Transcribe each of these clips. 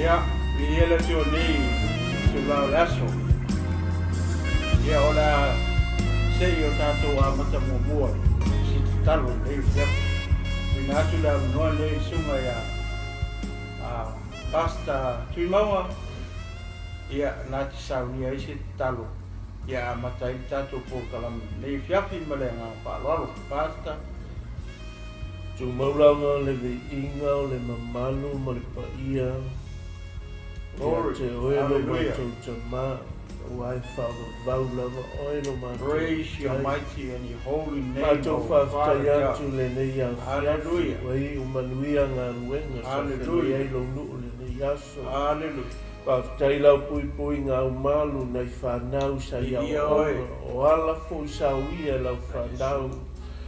Ia, viia le Atua nei i itula o le aso. Ia, o le a se i o tatou amata muamua i si tatalo i lenei afiafi. Tuuina atu le avanoa lenei i le susuga ia Pastor Tuimauga, ia, na te saunia ai se tatalo ia amata ai le tatou polokalame i lenei afiafi ma le agaga faaaloalo. Pastor. Tumau lava le viiga o le mamalu ma le paia ia te oe lo matou Tama, aua e faavavau lava oe lo matou Matai. Matou faafetai atu i lenei afiafi ua iu manuia galuega sa feagai ai lou nuu i lenei aso. Faafetai i lau puipuiga aumalu nai fanau sa i aoaoga, o ala foi sa uia e lau fanau.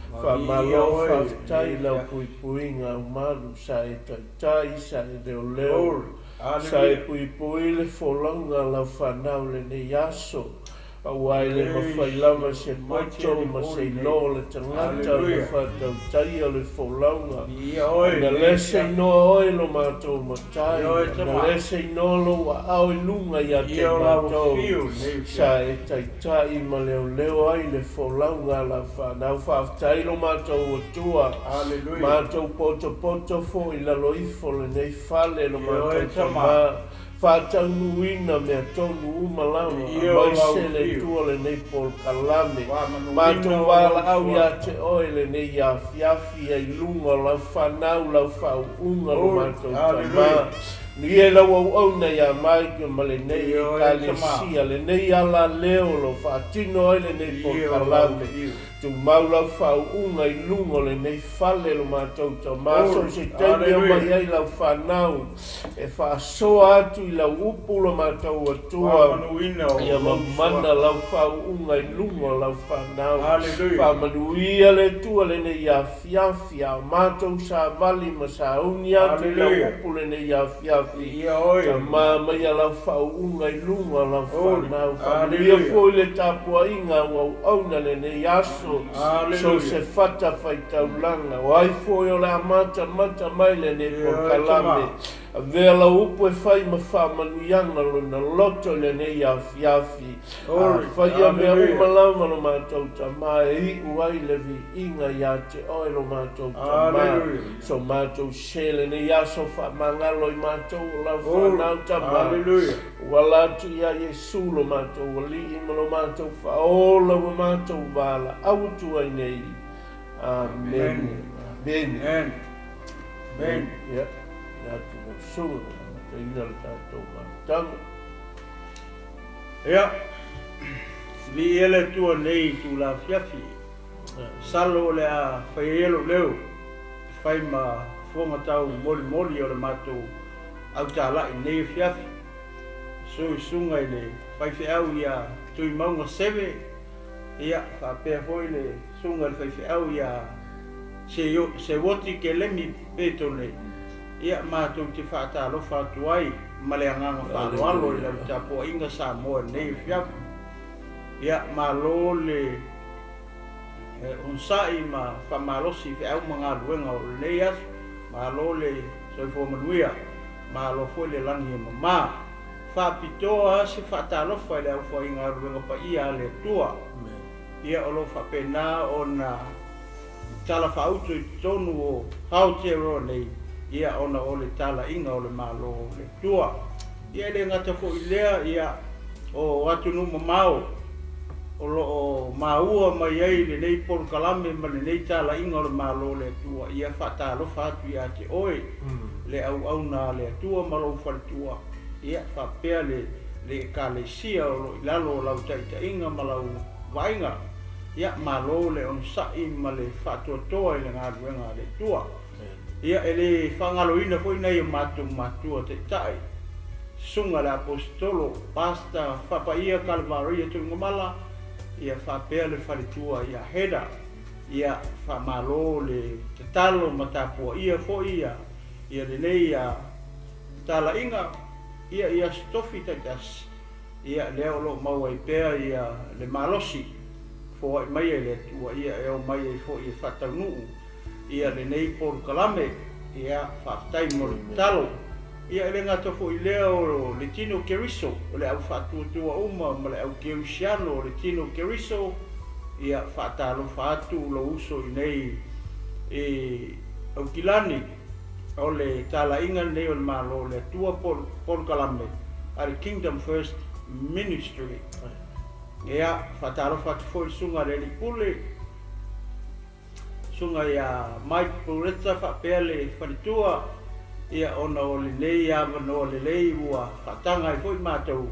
Faamalo faafetai i lau puipuiga aumalu sa e taitai, sa e leoleo, sa e puipui le folauga a lau fanau i lenei aso. Aua e le mafai lava se poto ma se iloa o le tagata ona faatautaia le folauga. Ona le se inoa oe lo matou Matai, ona le se inoa lou aao i luga ia te matou, sa e taitai ma leoleo ai le folauga a lau fanau. Faafetai lo matou Atua, matou potopoto foi i lalo ifo lenei fale lo matou Tama. Faataunuuina mea tonu uma lava, aemaise le Atua lenei polokalame. Matou valaau ia te Oe lenei afiafi ia i luga o Lau fanau, Lau faauuga, lo matou Tama. Manuia i Lau auauna ia Mike ma lenei Ekalesia, lenei alaleo o lo o faatino ai lenei polokalame. Tumau lau faauuga i luga o lenei fale lo matou Tama, so o se taimi e omai ai lau fanau e faasoa atu i lau upu lo matou Atua, ia mamana lau faauuga i luga o lau fanau. Faamanuia le Atua lenei afiafi, a o matou savali ma sauni atu i lau upu lenei afiafi, Tama maia lau faauuga i luga o lau fanau. Faamanuia foi le tapuaiga a ua auauna lenei aso, so se fata faitaulaga, o ai foi o le a matamata mai lenei polokalame. Avea lau upu e fai ma faamanuiaga lona loto i lenei afiafi. A faia mea uma lava lo matou Tama e iu ai le viiga ia te oe lo matou Tama. So matou se lenei aso faamagalo i matou o lau fanau Tama. Ua ala atu iā Iesu lo matou Alii ma lo matou Faaola ua matou valaau atu ai nei. Amene. Amene. Amen. Ia, le atu lau susuga, amataina le tatou amataga. Ia, viia le Atua nei itula afiafi. Masalo o le a fai ai lou leo e fai ma fofoga tau molimoli o le matou autalai nei afiafi. Susu i susuga i le faifeau ia Tuimauga Seve, ia faapea foi le susuga i le faifeau ia Seuoti Kelemi Petone, ia matou te faatalofa atu ai ma le agaga faaaloalo i lau tapuaiga Samoa i lenei afiafi. Ia, malo le onosai ma faamalosi i feau ma galuega o lenei aso. Malo le soifua manuia, malo foi le lagi e mama. Faapitoa se faatalofa i le aufaigaluega paia a le Atua. Ia, o lo o faapena ona talafaauto i totonu o Aotearoa nei, ia, ona o le talaiga o le Malo o le Atua. Ia, e le gata foi i lea, ia, o atunuu mamao o lo o maua mai ai lenei polokalame ma lenei talaiga o le Malo o le Atua, ia faatalofa atu ia te oe, le auauna a le Atua ma lou faletua, ia, faapea le Ekalesia o lo o i lalo o lau taitaiga ma lau vaaiga. Ia, malo le onosai ma le faatoatoa i le galuega a le Atua. Ia, e le faagaloina foi nai o matou matua taitai, Susuga le Aposetolo, Pastor Faapaia Kalevaria Tuigamala, ia faapea le faletua ia Heda. Ia, faamalo le tatalo ma tapuaia foi ia ia lenei talaiga, ia i Aso Tofi taitasi. Ia, lea o lo o maua ai pea ia le malosi foai mai e le Atua, ia e omai ai foi e faataunuu ia lenei polokalame. Ia, faafetai mo le tatalo. Ia e le gata foi i lea o le tino o Keriso, o le au faatuatua uma ma le au kerisiano o le tino o Keriso, ia faatalofa atu lou uso i inei i Aukilani, o le talaiga lenei o le Malo o le Atua po o le polokalame a le Kingdom First Ministry. Ia, faatalofa atu foi i le susuga i le Alii Pule, Susuga ia Mike Puretta faapea le faletua, ia ona o lenei avanoa lelei ua faataga ai foi matou,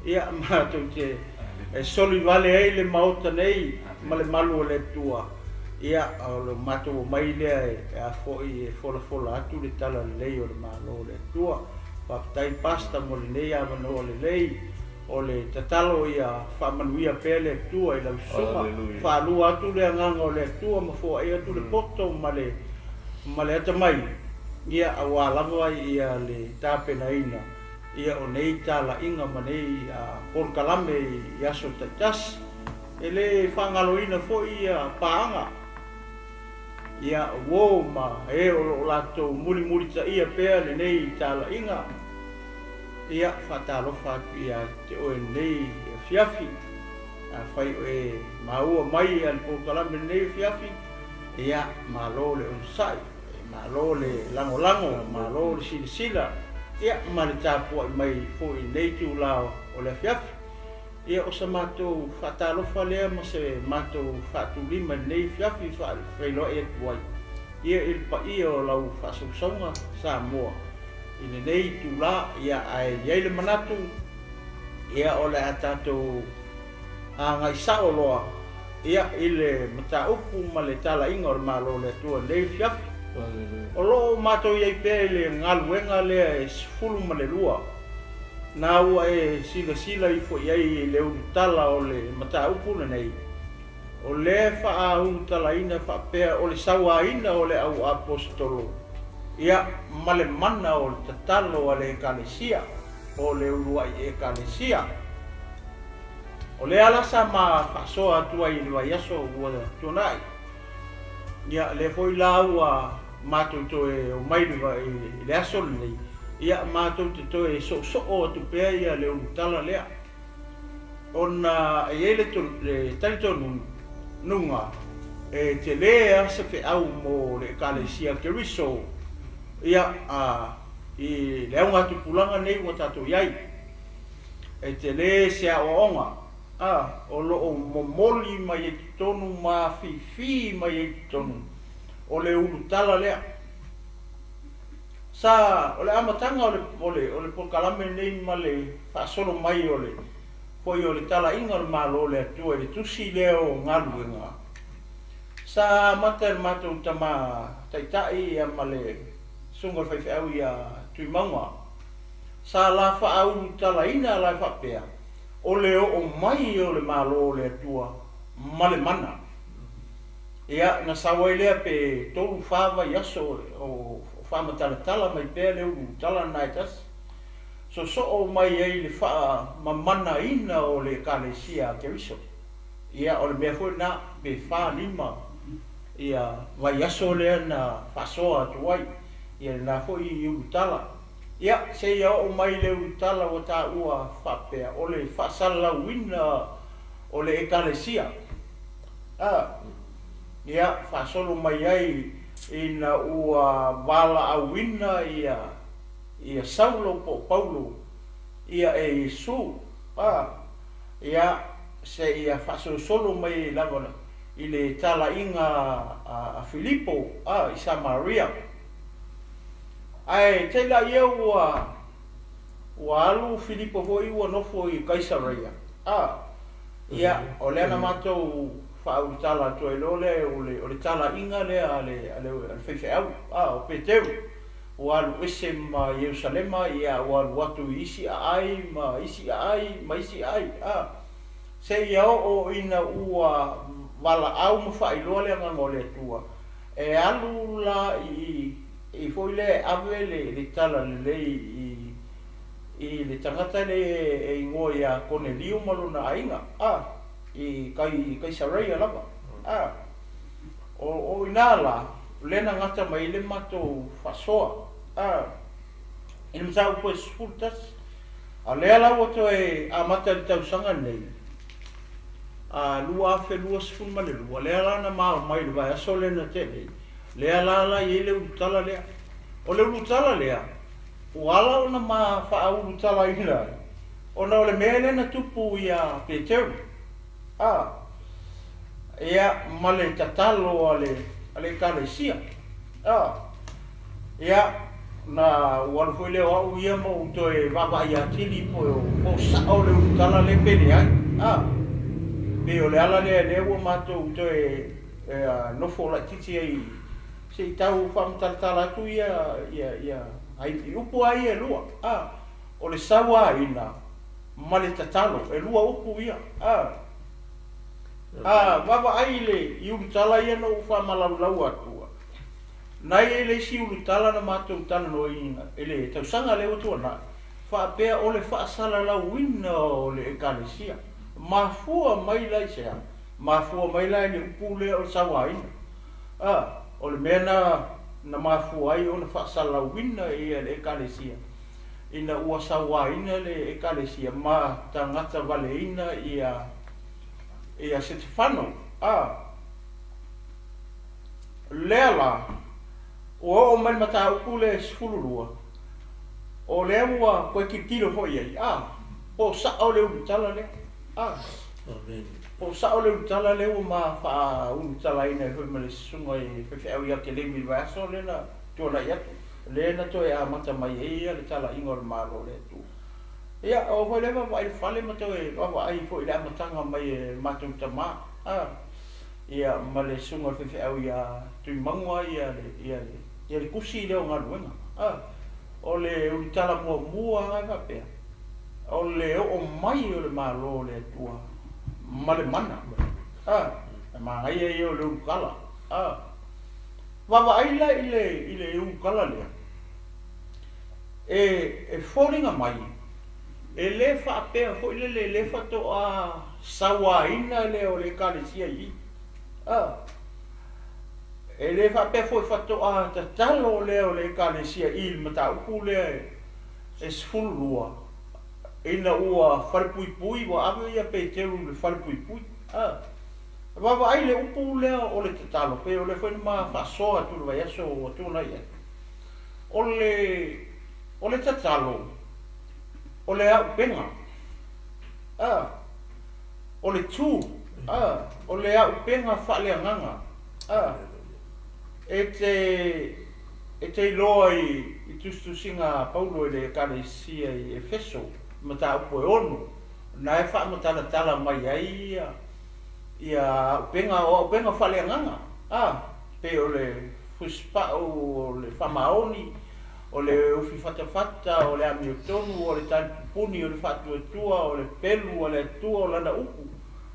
ia matou te soli vale ai le Maota nei ma le malu o le Atua, ia o le matou omai lea e a foi e folafola atu le tala lelei o le Malo o le Atua. Faafetai Pastor mo lenei avanoa lelei. O le tatalo ia faamanuia pea le Atua i lau susuga, faalua atu le agaga o le Atua ma foai atu le poto ma le ma le atamai, ia aua lava ia le tapenaina ia o nei talaiga ma nei polokalame i aso taitasi. E le faagaloina foi ia paaga ia uo ma e o lo o latou mulimulitaia pea lenei talaiga. Ia, faatalofa atu ia te oe lenei afiafi. Afai o e maua mai le polokalame lenei afiafi, ia, malo le onosai, malo le lagolago, malo le silasila, ia, ma le tapuai mai foi i lenei itula o le afiafi. Ia, o sa matou faatalofa lea ma se matou faatulima i lenei afiafi e faafeiloai atu ai, ia, i le paia o lau faasausauga Samoa. I lenei itula, ia, ae i ai le manatu, ia, o le a tatou agai sao loa, ia, i le mataupu ma le talaiga o le Malo o le Atua i lenei afiafi. O lo o matou i ai pea i le galuega lea e 12, na ua e silasila ifo i ai i le ulutala o le mataupu lenei, o lea e faaulutalaina faapea o le sauaina o le au aposetolo, ia, ma le mana o le tatalo a le Ekalesia, po o le uluai Ekalesia. O lea la sa ma faasoa atu ai i le vaiaso ua tuanai. Ia, lea foi la ua matou toe omai i le aso lenei, ia, matou te toe soosoo atu pea ia le ulutala lea. Ona e i ai le talitonuga e tele lava se feau mo le Ekalesia Keriso ia, i le augatupulaga nei ua tatou i ai. E tele se aoaoga o lo o momoli mai ai totonu ma afifi mai ai totonu o le ulutala lea. Sa, o le amataga o le, o le, o le polokalame lenei ma le faasolo mai o le, foi o le talaiga o le Malo o le Atua i le tusi lea o galuega, sa amata e le matou tama taitai ia ma le susuga o le faifeau ia Tuimauga. Sa la faaulutalaina la e faapea, o le oo mai o le Malo o le Atua ma le mana. Ia, na sau ai lea pe tolu fa vaiaso o faamatalatala mai pea le ulu tala lena e tasi. Sosoo mai ai le faamamanaina o le Ekalesia a Keriso. Ia, o le mea foi lena, pe fa lima ia vaiaso lea na faasoa atu ai, ia lena foi ulu tala. Ia, seia oo mai le ulu tala ua taua faapea, o le faasalalauina o le Ekalesia. A, ia, faasolo mai ai ina ua valaauina ia, ia Saulo po o Paulo, ia e Iesu, a, ia, seia faasolosolo mai ai lava i le talaiga a, a Filipo, a, i Samaria. Ae te i laia ua, ua alu Filipo foi ua nofo i Kaisareia, a, Ia, o lea na matou faaulutala atu ai loa lea, o le, o le talaiga lea a le, a le, a le faifeau, a, o Peteru, ua alu ese ma Ierusalema, ia, ua alu atu i isi aai ma isi aai ma isi aai, a, seia oo ina ua valaau ma faailoa le Agaga o le Atua, e alu la i, i foi lea e ave le, le talalelei i, i le tagata lea e igoa ia Konelio ma lona aiga, a, i kai, i Kaisareia lava, a. O, o i ina la, lea na gata mai ai le matou faasoa, a. I le mataupu e 11, a o lea la ua toe amata i le tausaga lenei, a 2022, lea la na ma omai i le vaiaso lea na tea nei, lea la la i ai le ulutala lea. O le ulutala lea, ua ala ona ma faaulutalaina ai, ona o le mea lea na tupu ia Peteru, a, ia, ma le tatalo a le, a le Ekalesia. A, ia, na ou alu foi lea o au ia ma ou toe vaavaai atili po o sa'o le ulutala lea pe leai. A, pei o le ala lea lea ua matou toe nofo laitiiti ai se i tau faamatalatala atu ia ia ia ai i upu lava ia e lua. A, o le sauaina ma le tatalo, e lua upu ia. A, a vaavaai i le i ulutala ia na ou faamalaulau atua, na i ai le isi ulutala na matou talanoaina i le tausaga lea ua tuanai, faapea o le faasalalauina o le Ekalesia. Mafua mai la i se a? Mafua mai la i le upu lea o le sauaina. A, o le mea na na mafua ai ona faasalalauina ia le Ekalesia, ina ua sauaina le Ekalesia ma tagata valeina ia ia Setefano. A, lea la, ua oo mai le mataupu le 12, o lea ua toe tilotilo foi i ai, a, po o sa'o le ulutala lea. A, Amen. po o sa'o le ulutala lea ua ma faaulutalaina ai foi ma le susuga i faifeau ia Kelemi i le vaiaso lea na tuanai atu, lea na toe amata mai ai ia le talaiga o le Malo o le Atua. Ia, o foi lea vaavaai i le fale ma toe vaavaai foi i le amataga mai e le matou tama, a, ia ma le susuga i le faifeau ia Tuimaua ia le ia le ia le tusi lea o galuega. A, o le ulutala muamua lava e faapea, o le oo mai o le Malo o le Atua ma le mana. A, e manaia ia o le ulutala. A, vaavaai la i le i le ulutala lea, e e foliga mai e lē faapea foi lele lē faatoa sauaina lea o le Ekalesia i i. A, e lē faapea foi faatoa tatalo lea o le Ekalesia i le mataupu lea e 12, ina ua falepuipui ua ave ia Peteru i le falepuipui. A, vaavaai le upu lea o le tatalo, pei o lea foi na ma faasoa atu i le vaiaso ua tuanai atu. O le o le tatalo, o le aupega. A, o le tu. A, o le aupega faaleagaga. A, e te e te iloa i i tusitusiga a Paulo i le Ekalesia i Efeso, mataupu e 6, na e faamatalatala mai ai ia ia aupega, o aupega faaleagaga. A, pei o le fusipau, o le faamaoni, o le ufi fatafata, o le amiotonu, o le talipupuni, o le faatuatua, o le pelu a le Atua, o lana upu.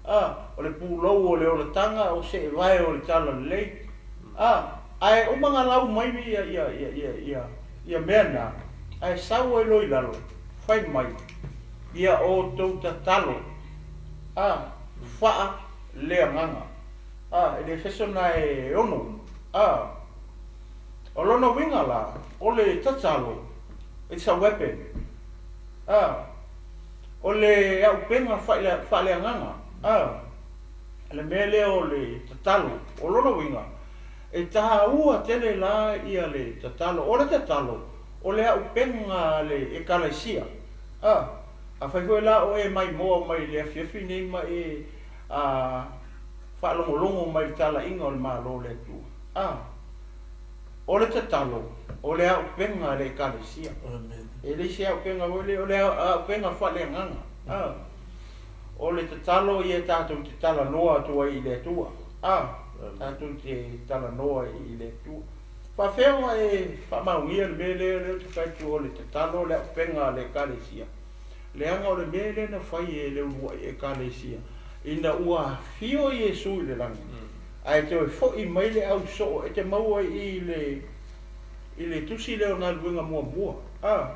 A, o le pulou o le olataga, o seevae o le talalelei. A, ae uma galau mai ia ia ia ia ia ia mea na, ae sau ai loa i lalo, fai mai, ia outou tatalo, a, faaleagaga. A, i le Efeso na e 6. A, o lona uiga la, o le tatalo, it's a weapon. A, o le aupega faaleagaga. A, le mea lea o le tatalo, o lona uiga, e taua tele la ia le tatalo. O le tatalo, o le aupega a le Ekalesia. A, afai foi la o e maimoa mai i le afiafi nei ma e a faalogologo mai i le talaiga o le Malo o le Atua. A, o le tatalo, o le aupega a le Ekalesia. Amen. E leai se aupega foi lea, o le aupega faaleagaga. A, o le tatalo ia tatou te talanoa atu ai i le Atua. A, tatou te talanoa i le Atua. Faafefea ona e faamaonia le mea lea lea ou te fai atu o le tatalo o le aupega a le Ekalesia? Leaga o le mea lea na fai e le uluai Ekalesia ina ua afio Iesu i le lagi, ae toe foi mai le ausoo e te maua i le i le tusi lea o Galuega muamua, a,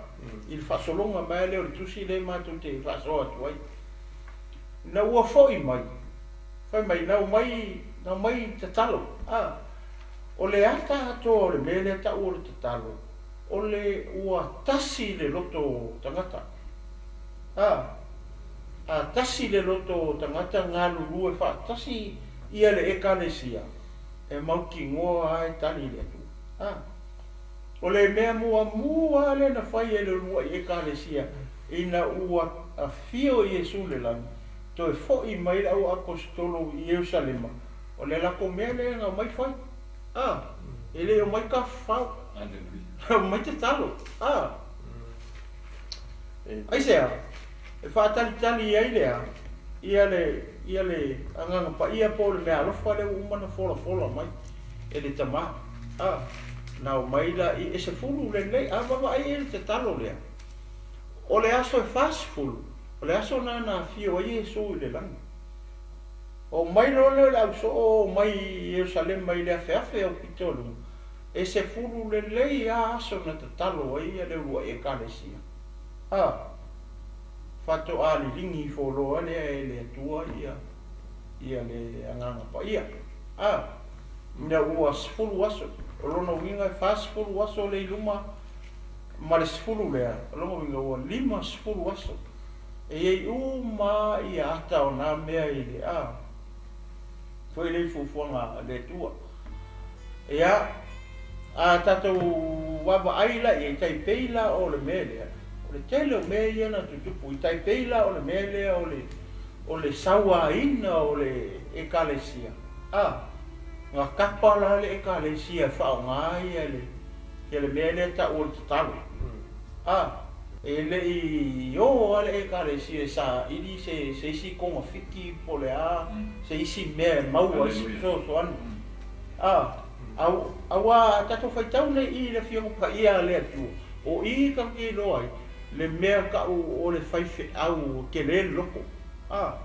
i le faasologa mai lea o le tusi lea matou te faasoa atu ai. Ina ua foi mai, fai mai na omai, na omai tatalo. A, o le ata atoa o le mea lea tau o le tatalo, O le ua tasi le loto o tagata. A, a tasi le loto o tagata galulue faatasi ia le Ekalesia, e mautinoa lava e tali le Atua. A, o le mea muamua lava lea na fai e le uluai Ekalesia ina ua afio Iesu i le lagi, toe foi mai le auaposetolo i Ierusalema, o le latou mea lea na omai fai. A, e le i omai tafafao, omai tatalo. A, aisea? E faatalitali ai le a? Ia le, ia le Agaga Paia po o le meaalofa lea ua uma ona folafola mai e le Tama. A, na omai la i, e 10 lelei, a vaavaai i ai le tatalo lea. O le aso e 40, o le aso lena na afio ai Iesu i le lagi. Omai loa lea o le ausoo omai i Ierusalema i le afeafe aupito o luga, e 10 lelei lava aso na tatalo ai le uluai Ekalesia. A, faatoa liligi ifo loa lea e le Atua ia, ia le Agaga Paia. A, ina ua 10 aso, o lona uiga e 40 aso lea i luma ma le 10 lea, o lona uiga ua 50 aso. E i ai uma ia ata o nā mea i le a foi lea i fuafuaga a le Atua. Ia, a tatou vaavaai la i ai, tai pei la o le mea lea, o le tele o mea ia na tutupu, i tai pei la o le mea lea o le, o le sauaina o le Ekalesia, a, na kapa la le Ekalesia e faaaoga ia le, ia le mea lea ta'u o le tatalo. A, e le i ō lava le Ekalesia e saili se, se isi togafiti po o le a se isi mea e maua ai se fesoasoani. A, au, auā a tatou faitau nei i i le Afioga Paia a le Atua, o i tatou te iloa ai le mea ta'u o le faifeau tele le loto. A,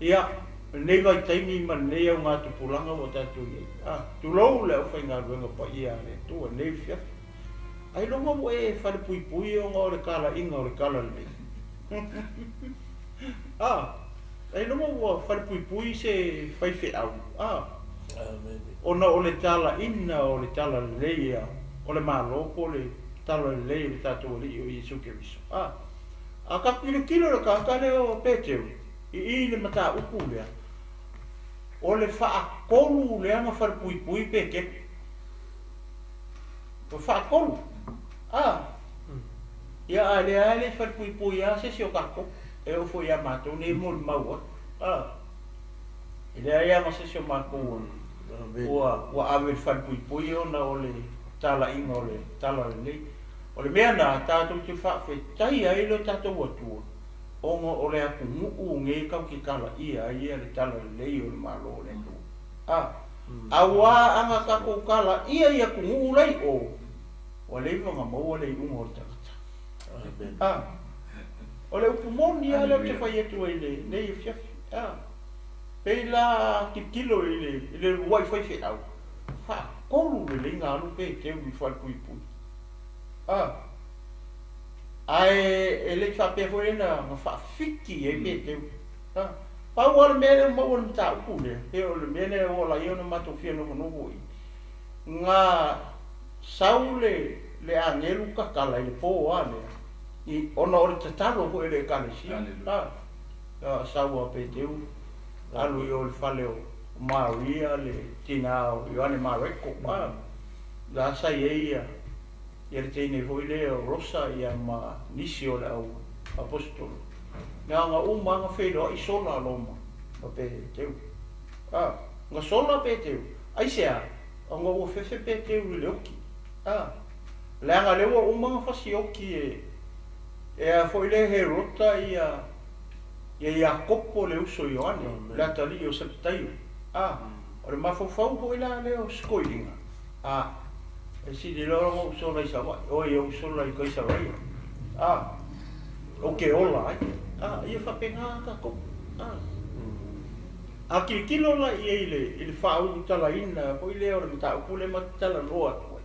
ia, lenei vaitaimi ma lenei augatupulaga ua tatou i ai. A, tulou le aufaigaluega paia a le Atua i lenei afiafi. Ailoga ua e falepuipui ona o le talaiga o le talalelei. A, ailoga ua falepuipui se faifeau, a, ona o le talaina o le talalelei a o le Malo po o le talalelei o le tatou Alii o Iesu Keriso. A, a tatou tilotilo i le tagata lea o Peteru i i le mataupu lea, o le faatolu lea na falepuipui Peteru. Ua faatolu. A! Ia, a lea lava e le i falepuipui lava se isi o tatou, e oo foi ia matou nei e molimau atu. A! E leai lava ma se isi o matou ua, ua ave i le falepuipui ona o le talaiga o le talalelei. O le mea lena tatou te faafetaia ai lo tatou Atua, ona o le atunuu nei tatou te talaia ai le talalelei o le Malo o le Atua. A! Auā ana tatou tala ia i atunuu la i o, ua leva ona maua le iuga o le tagata. A! O le upu moni lava lea ou te fai atu ai i lenei afiafi. A! Pei la a tilotilo i le, i le uluai faifeau, faatolu lelei na alu Peteu i falepuipui. A! Ae e le i faapea foi lea na, na faafiki ai Peteu. A! Pau lava le mea lea ua maua i le mataupu lea, pei o le mea lea ua ala ai ona matou fia nofonofo i i, na sau le le agelu tatala i le po lava lea, i, ona o le tatalo foi a le Ekalesia, a, a sau a Peteu alu i o i le fale o Maria le tina o Ioane Mareko, a, la sa i ai ia, ia le teine foi lea o Rosa ia ma nisi o le au aposetolo. Na ona uma lava na feiloai sola Roma ma Peteu. A, na sola Peteu. Aisea? Ona ua fefe Peteu i le oki. A, leaga lea ua uma ona fasioki e, e a foi lea Herota ia, ia Iakopo le uso Ioane, le atalii o Sepetaio. A, o le mafaufau foi la lea o Sikoiina. A, e sili loa ona ou sola i Savaii, oi, ou sola i Kaisaraia. A, ou te ola ai. A, ia faapena tatou. A, a tilotilo la i ai i le, i le faaulutalaina foi lea o le mataupu lea ma te talanoa atu ai.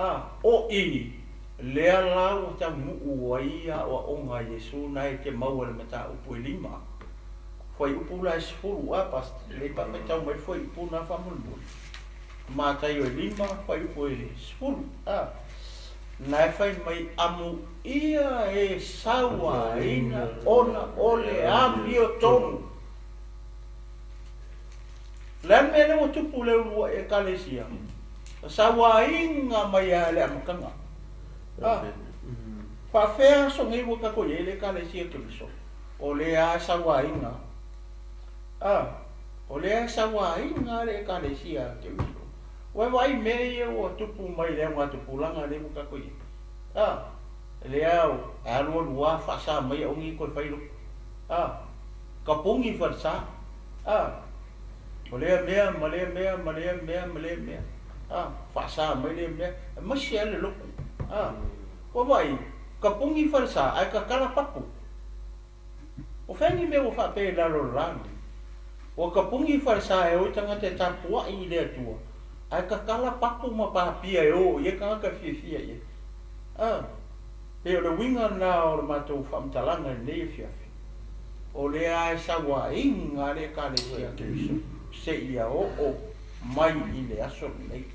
A, o i, lea la ua taunuu ai aoaoga a Iesu na e te maua i le mataupu e lima. Fuaiupu la e 10, a, Pastor, lelei pe a faitau mai le fuaiupu na faamolemole. Mataio e 5, fuaiupu e 10. A. Na e fai mai amuia e sauaina ona o le amiotonu. O le a le mea lea ua tupu i le uluai Ekalesia? Na sauaina mai lava i le amataga. A faapefea aso nei ua tatou i ai le Ekalesia Keriso? O lea lava e sauaina. A o lea e sauaina lava le Ekalesia Keriso. Ua e vaai i mea ia ua tupu mai i le augatupulaga lea ua tatou i ai? A, lea e alualu lava faasa mai aua ne i toe fai lotu. A, tapuni falesa. A, o lea mea ma lea mea ma lea mea ma lea mea. A, faasa mai lea mea, aemaise lava le lotu. A, ua vaai, tapuni falesa ae tatala papu. O fea ni mea ua faapea i lalo o le la nei? Ua tapuni falesa e o ai tagata e tapuai i le Atua, ae tatala papu ma papia e o i ai tagata e fiafia i ai. A, pei o le uiga lena o le matou faamatalaga i lenei afiafi, o lea lava e sauaina le Ekalesia a Keriso seia oo mai i le aso lenei.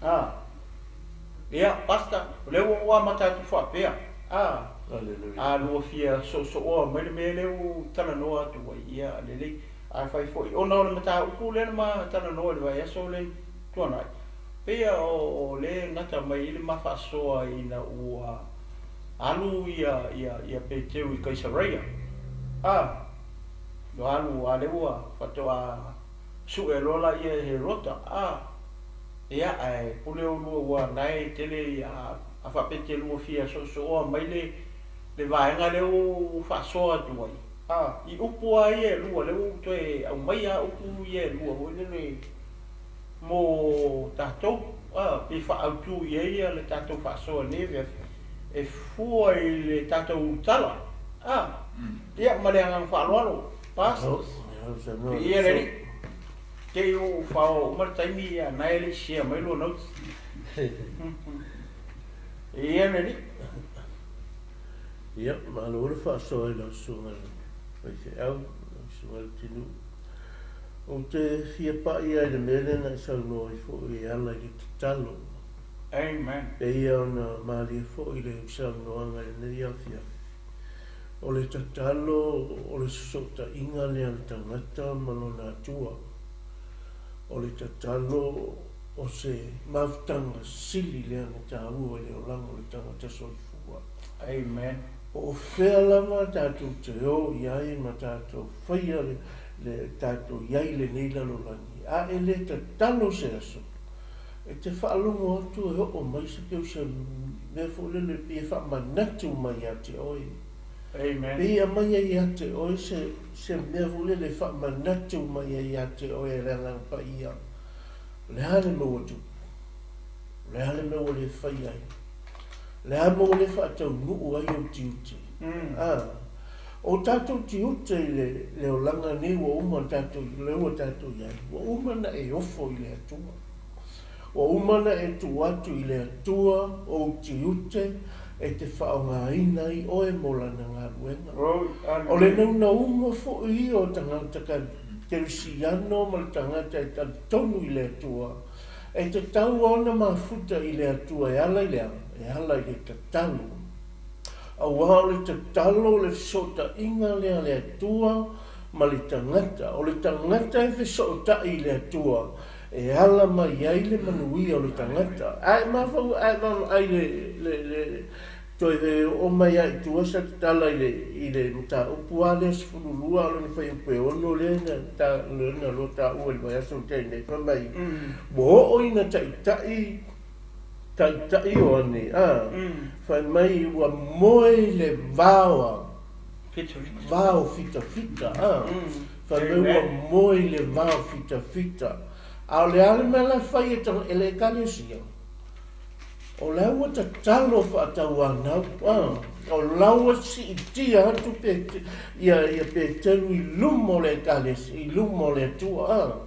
A, ia, Pastor, o lea ua ou amata atu faapea, a, a lua fia soosooa mai le mea lea ua ou talanoa atu ai, ia, lelei. Ae fai foi, ona o le mataupu lea na ma talanoa i le vaiaso lea na tuanai, pei o lea e gata mai ai le ma faasoa ina ua alu ia, ia, ia Peteru i Kaisareia. A, ua alu, a lea ua faatoa sue loa laia e Herota, a. Ia, ae pule oulua ua nae tele ia a faapea te lua fia soosooa mai le le vaega lea ua ou faasoa atu ai, a, i upu lava ia e lua, lea ua ou toe aumaia lava upu ia e lua foi lele mo tatou, a, pe faaautu i ai ia le tatou faasoa i lenei afiafi, e fua i le tatou ulutala, a, ia, ma le agaga faaaloalo, Pastors, viia le Alii. Te i ua faoa uma le taimi ia na e le i share mai lua notes. Ia le alii. Ia, malo le faasoa i lau susuga i le faifeau, lau susuga i le Tinuu. Ou te fia pai lava i le mea lea na e saunoa ai foi e ala i le tatalo. Amen. Pei ona malie foi i le saunoaga i lenei afiafi. O le tatalo o le fesootaiga lea a le tagata ma lona Atua. O le tatalo o se mafutaga sili lea na taua i le olaga o le tagata soifua. Amen. Po o fea lava tatou te o i ai ma tatou faia le tatou i ai i lenei lalolagi, a e le tatalo se aso, E te faalogo atu e oo mai se peu se mea foi lele pei e faamanatu mai ia te oe. Amen. Pei e aumai ai ia te oe se, se mea foi lele e faamanatu mai ai ia te oe e le Agaga Paia, o le a le mea ua tupu? O le a le mea ua le fai ai? O le a mea ua le faataunuu ai ou tiute? A, o tatou tiute i le, le olaga nei ua uma ona tatou, lea ua tatou i ai, ua uma ona e ofo i le Atua. Ua uma ona e tuu atu i le Atua ou tiute e te faaaogaina ai oe mo Lana galuega. O le naunauga foi ia o tagata kerisiano ma le tagata e talitonu i le Atua, e tatau ona mafuta i le Atua e ala i le a? E ala i le tatalo. Aua o le tatalo o le fesootaiga lea a le Atua ma le tagata. O le tagata e fesootai i le Atua, e ala mai ai le manuia o le tagata. Ae mafaufau, ae vaavaai le, le, le, toe oo mai lava i tua sa tatala i le, i le mataupu lava lea 12 a o lona fuaiupu e 6 lea na ta, lea na loa taua i le vaiaso na tea nei, fai mai, ua oo ina taitai, taitai Ioane, a, fai mai ua moe i le vao a, vao fitafita, a. Fai mai ua moe i le vao fitafita. A o le a le mea la e fai e e le Ekalesia? O la ua tatalo faatauanau, a, o la ua siitia atu pe, ia, ia Peteru i luma o le Ekalesia, i luma o le Atua, a.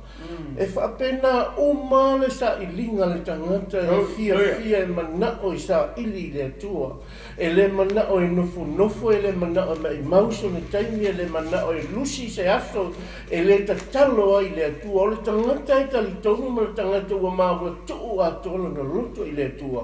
E faapena uma le sailiga a le tagata e fiafia e manao e saili i le Atua. E le manao e nofonofo, e le manao e maimau sona taimi, e le manao e lusi se aso, e le tatalo ai i le Atua. O le tagata e talitonu ma le tagata ua maua tuu atoa lona loto i le Atua.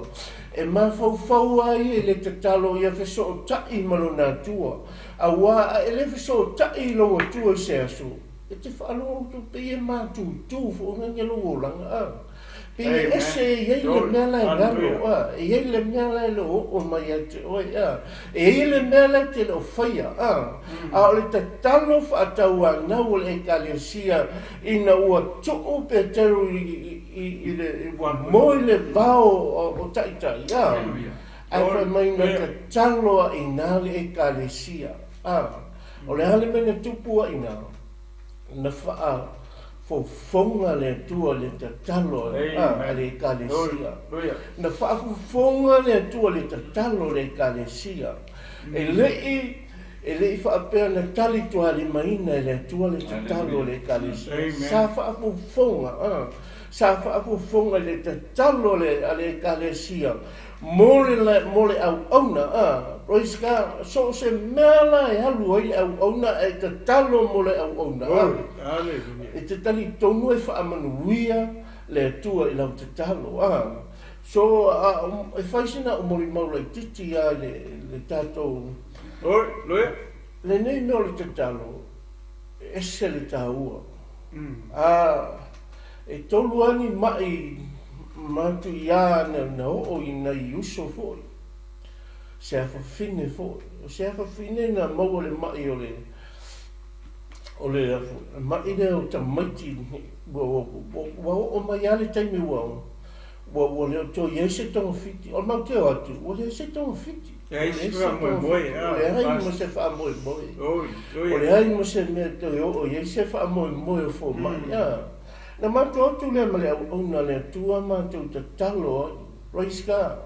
E mafaufau lava ia i le tatalo ia fesootai ma lona Atua. Aua a e le fesootai i lou Atua i se aso, E te faalogo atu pei e matutu foi nani lou olaga a. Pei e ese e i ai le mea la e galo a, e i ai le mea la e le o oo mai ia te oe a, e i ai le mea la e te le o faia a. A o le tatalo faatauanau o le Ekalesia ina ua tuu Peteru i le moe i le vao o Taitai a, ae fai mai na tatalo a ina le Ekalesia a. O le a le mea na tupu ai ina? Na faafofoga le Atua i le tatalo a le Ekalesia. Na faafofoga le Atua i le tatalo a le Ekalesia. E le i, e le i faapea na tali tualimaina e le Atua le tatalo a le Ekalesia. Sa faafofoga, sa faafofoga i le tatalo a le Ekalesia Mo le, mo le auauna, a, praise God, so o se mea la e alu ai le auauna ae tatalo mo le auauna, a, e te talitonu e faamanuia le Atua i lau tatalo, a. So, a, e fai sina au molimau laitiiti lava i le, le tatou, lenei mea o le tatalo, e ese le taua. A, E tolu lava ni maʻi matuia na oo i nai uso foi, se afafine foi. O se afafine na maua le maʻi o le o le maʻi lea o tamaiti ua oo mai lava le taimi ua ua le o toe i ai se togafiti. O le matou te o atu, ua leai se togafiti. Ua leai se togafiti, ua leai ma se faamoemoe. Ua leai ma se mea e toe oo i ai se faamoemoe o fomai. Na matou o atu lea ma le auauna a le Atua matou tatalo ai. Praise God.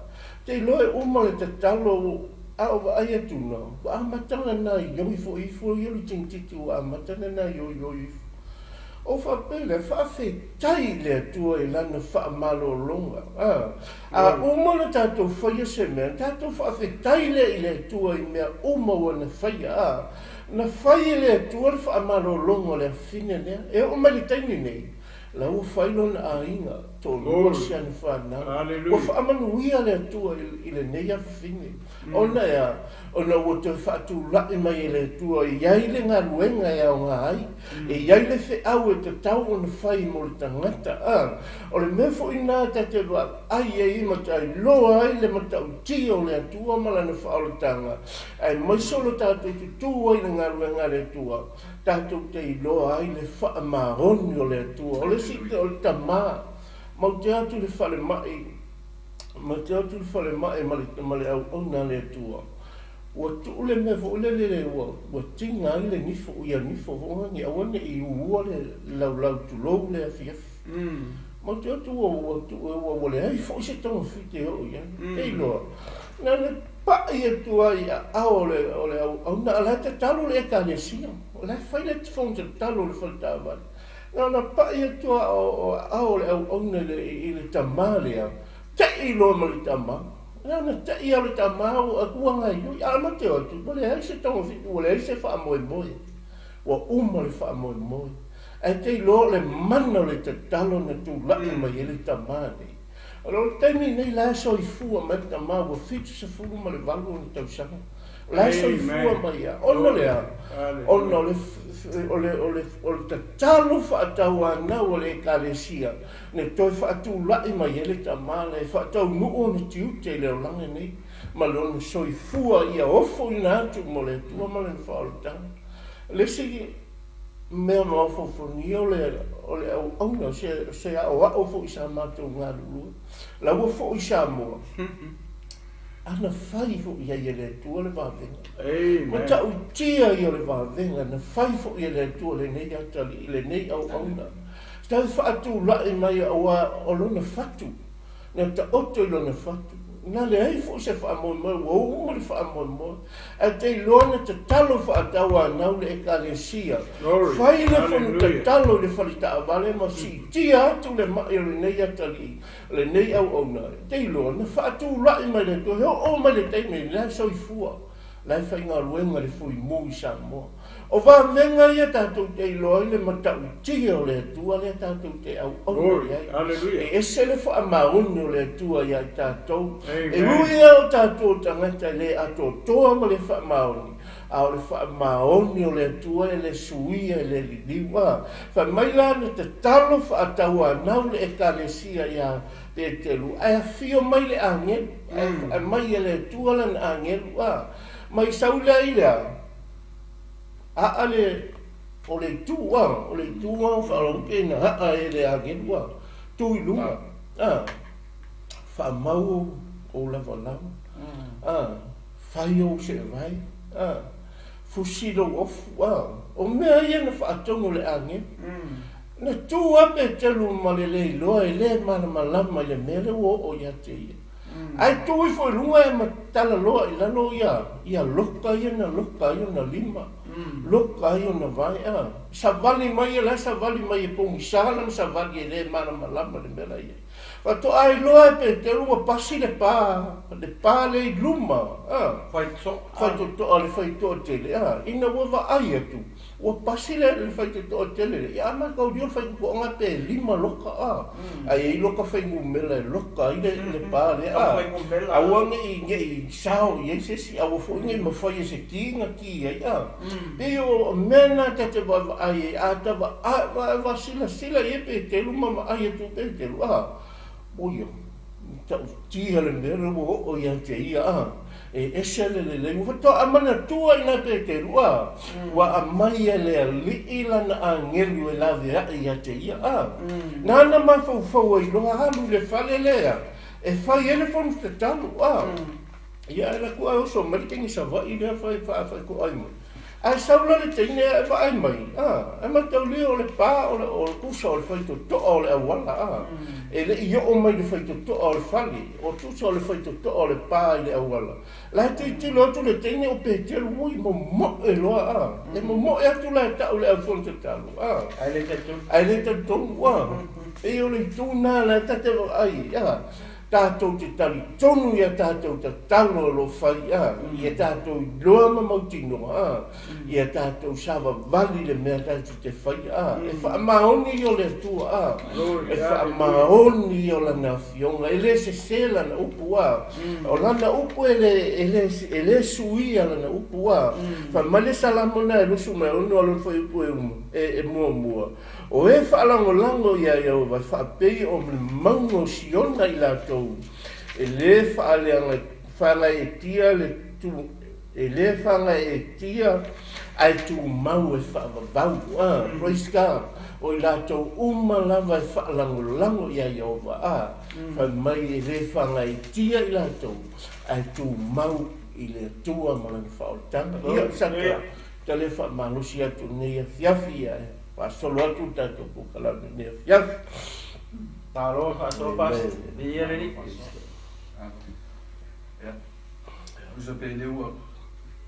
Te iloa e uma le tatalo a o vaai atu na, ua amata ona naioi foi ifo ia le tintiti ua amata ona naioioi ifo. O faapea lea, faafetai i le Atua i Lana faamalologa. A uma ona tatou faia se mea, ona tatou faafetai lea i le Atua i mea uma ua na faia. Na fai e le Atua le faamalologa o le afine lea. E oo mai i le taimi nei, la ua fai lona aiga, toalua si ana fanau. Ua faamanuia le Atua i lenei afafine. Ona e a? Ona ua toe faatulai mai e le Atua e i ai le galuega e aoga ai, e i ai le feau e tatau ona fai mo le tagata. A o le mea foi lena ta te vaai ai ma ta iloa ai le matautia o le Atua ma Lana faaolataga, aemaise o lo tatou tutū ai i le galuega a le Atua, tatou te iloa ai le faamaoni o le Atua. O le isi, o le tama, matou te o atu i le falemai, Ma te o atu i le falemai ma le, ma le auauna a le Atua, ua tuu le mea foi lele ua, ua tiga ai le nifo, ia nifo foi nani, aua ne i uua le laulau tulou le afiafi. Ma te o atu ua, ua tuu, ua, ua leai foi se togafiti e oo i ai. E iloa, na ona pai atu lava i aao o le, o le auauna, a o la e tatalo le Ekalesia, o la e fai le fono tatalo i le fale taavale. Na ona pai atu lava o aao o le auauna i le tama lea, te'i loa ma le tama. Na ona te'i lava o le tama ua gaoioi. A ma te o atu, ua leai se togafiti, ua leai se faamoemoe. Ua uma le faamoemoe. Ae te iloa o le mana o le tatalo na tulai mai ai le tama nei. O le taimi lenei la e soifua mai le tama ua 78 ona tausaga. O la e soifua mai ia. Ona o le a? Ona o le, o le, o le, o le tatalo faatauanau a le Ekalesia na toe faatulai mai ai le tama lea e faataunuu ona tiute i le olaga nei ma lona soifua ia ofoina atu mo le Atua ma lana faaolataga. O le isi mea maofofonia o le, o le auauna, o se, se aoao foi sa matou galulue. La ua foi i Samoa, a na fai foi i ai e le Atua le vavega. Matautia ia o le vavega na fai foi e le Atua lenei atalii, lenei auauna. Tau faatulai mai aua o lona fatu, na taoto i lona fatu. Na leai foʻi se faamoemoe ua uma le faamoemoe ae te iloa na tatalo faatauanau le Ekalesia. Fai le fono tatalo i le fale taavale ma siitia atu le maʻi o lenei atalii, lenei auauna. Te iloa na faatulaʻi mai le Atua e oo mai le taimi la e soifua, la e faigaluega le Fuimu i Samoa. O vavega ia tatou te iloa ai le matautia o le Atua lea tatou te auauna i ai. E ese le faamaoni o le Atua ia i tatou. E ui lava o tatou tagata e le atoatoa ma le faamaoni, a o le faamaoni o le Atua e le suia e le liliu. A fai mai la na tatalo faatauanau le Ekalesia iā Petelu, ae afio mai le agelu, ae aumai e le Atua lana agelu. A mai sau lea i le a? Aa le o le itu a, o le itu a o faalogo pe na aa e le agelu a, tu i luga a, faamau ou ou lavalava a, fai ou seevai a, fusi lou ofu a, o mea ia na faatonu e le agelu. Na tu a Petelu ma le le iloa e le malamalama i le mea lea ua oo ia te ia. Ae tu ifo i luga e matala loa i lalo ia ia loka ia na loka ai ona lima, loka ai ona vae a. Savali mai ia la e savali mai e pogisa lana savali e le malamalama le mea la i ai. Faatoa iloa e Peteru ua pasi le pa, le pa lea i luma a. Faitotoa le faitoatele a. Ina ua vaai atu Ua pasi le le faitotoa tele lea, ia a mataulia o le faitotoaga pe lima loka a, ae i ai loka fuainumera e loka ai le le pa lea a, aua ne i ne i sao i ai se isi, aua foi ne i mafai e se ki na ki ai a. Pei o mea na ta te vaavaai ai, a ta vaasilasila i ai Petelu ma vaai atu i Petelu a, oia, Matautia le mea lea ua oo ia te ia, a, e ese le lelei. Ua faatoa manatua i nā Peteru, a, ua aumai e le Alii lana agelu e laveai ia te ia, a. Nāna mafaufau ai loa alu i le fale lea e fai ai le fono tatalo, a. Ia ae laku ae oso mai le teine Savaii lea fai faatoai mai. Ae sau la le teine ae vaai mai, a, ae mataulia o le pa o le, o le tusa o le faitotoa o le auala, a, e le i oo mai le faitotoa o le fale, o tusa o le faitotoa o le pa i le auala. La e tilotilo atu le teine o Petelu, ui, momoe loa, a, e momoe atu la e tau i le au fono tatalo, a, Ae le talitonu. Ae le talitonu, a, pei o le itu lena la e ta te vaai, a. Tatou te talitonu i a tatou tatalo o lo o fai a, ia tatou iloa ma mautinoa a, ia tatou savavali i le mea tatou te faia a, e faamaoni ia o le Atua a, e faamaoni ia o Lana Afioga, e le sese Lana upu a, o Lana upu e le, e le, e le suia Lana upu a. Fai mai le Salamo lena e 26 a lona fuaiupu e uma, e, e muamua. O e faalagolago iā Ieova e faapei o le mauga o Siona i latou, e lē faagaeetia le tu, e lē faagaeetia ae tumau e faavavau. Ah, praise God. O i latou uma lava e faalagolago iā Ieova, ah, fai mai e lē faagaeetia i latou ae tumau i le Atua ma Lana faaolataga. Ia, sa ta le faamalosi atu i lenei afiafi ae faasolo atu le tatou polokalame i lenei afiafi. Malo faasolo Pastor. Viia le Alii. Ia. Tusa pe le ua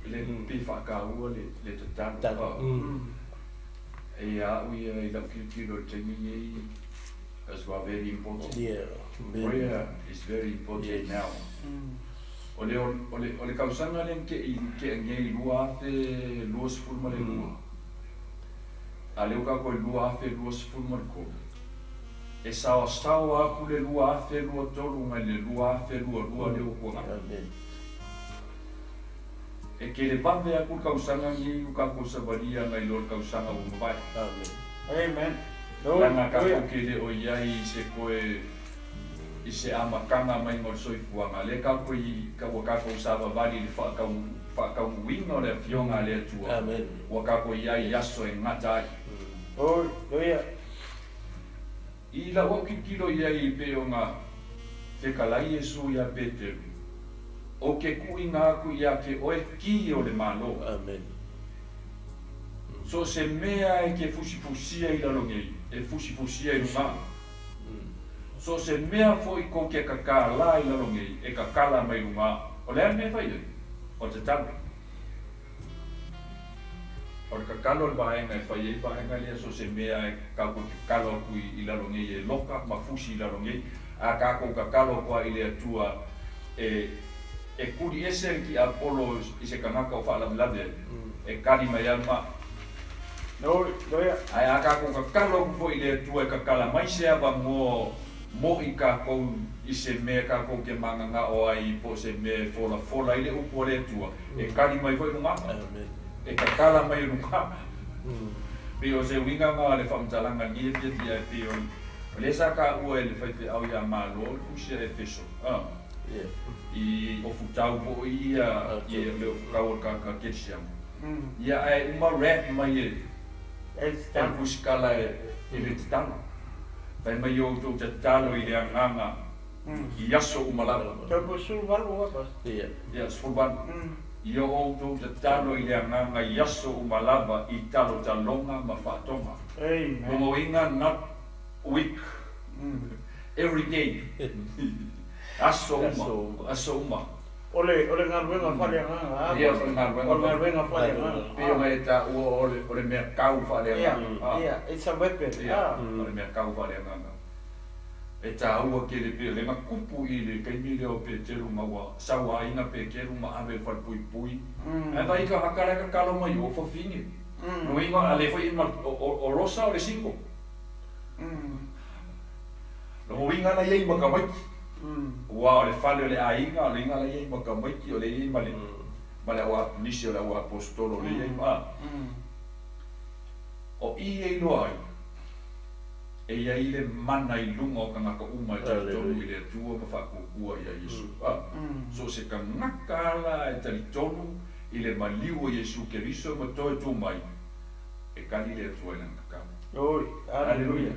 le pe faataua le le tatalo. E ia au ia i lau tilotilo i le taimi lenei as well very important. Yeah. Prayer is very important Yes. now. O le o le o le tausaga lea na te'i tea nei 2022, a lea ua tatou i le 2023, e saosaoa atu le 2023 nai le 2022 lea ua tuanai. Amen. E televave atu le tausaga lenei ua tatou savalia nai lo le tausaga ua mavae. Amen. Amen. Leaga Hallelujah. tatou te le o i ai i se toe i se amataga maiga o le soifuaga, lea tatou i ua tatou savavali i le faatau faataunuuina o le Afioga a le Atua, Amen. ua tatou i ai i aso e gata ai. Hallelujah. I lau au tilotilo i ai pei ona fetalai Iesu iā Peteru, Ou te tuuina atu ia te oe ki o le Malo. Amen. So o se mea e te fusifusia i lalo nei, e fusifusia i luga. So se mea fo'i kou ke kakalā i lalogei e kakala mai lugā o le a le mea e fai ai o tatalo o le kakalo o le vaega e fai ai vaega lea so se mea e kākou tatalo atu i lalogei e loka ma fusi i lalogei a kākou tatalo atu ai i le Atua e e kuli ese le tiapolo i se tagata o faalavelave ai e kali mai a ma ae a kākou tatalo atu fo'i i le Atua e kakala mai se avanoa mo'i kākou i se mea kākou ke magaga'o ai po o se mea e folafola ai le upu a le Atua e kali mai fo'i lugā e kakala mai lugā pei o se uiga lena o le faamatalaga lenei afiafi ae pei o lea sa taua e le faifeau iā Malo le pusi a Efeso i ofutau fo'i ia le ofutau o le tagata kerisiano ia ae uma rap mai e e le pusikala e le tatalo fai mai outou tatalo i le agaga i aso uma lava. Ia 18. Ia outou tatalo i le agaga i aso uma lava i talotaloga ma faatoga. Lona uiga not week, every day, aso uma, aso uma. O le o le galuega faaleagaga. Ia o le galuega o le galuega faaleagaga. Pei ona e taua o le mea kau faaleagaga. Yeah, it's a weapon. Ia, o le mea kau faaleagaga. E taua tele pei o lea na tupu i le taimi lea o Peteru ma ua sauaina Peteru ma ave i le falepuipui. Ae vaai i tagata la e tatalo mai o fafine. Lona uiga a le foi o Rosa o le single. Lona uiga la e i ai ma tamaiti. Aua o le fale o le aiga, o le uiga la e i ai ma tamaiti, o lea e i ai ma le ma le au nisi o le au aposetolo o lea e i ai ma. O i e iloa ai e i ai le mana i luga o tagata uma e talitonu i le Atua ma faatuatua iā Iesu. A, so o se tagata lava e talitonu i le maliu o Iesu Keriso ma toe tu mai, e kali le Atua i lana tatalo. Oi, aleluia.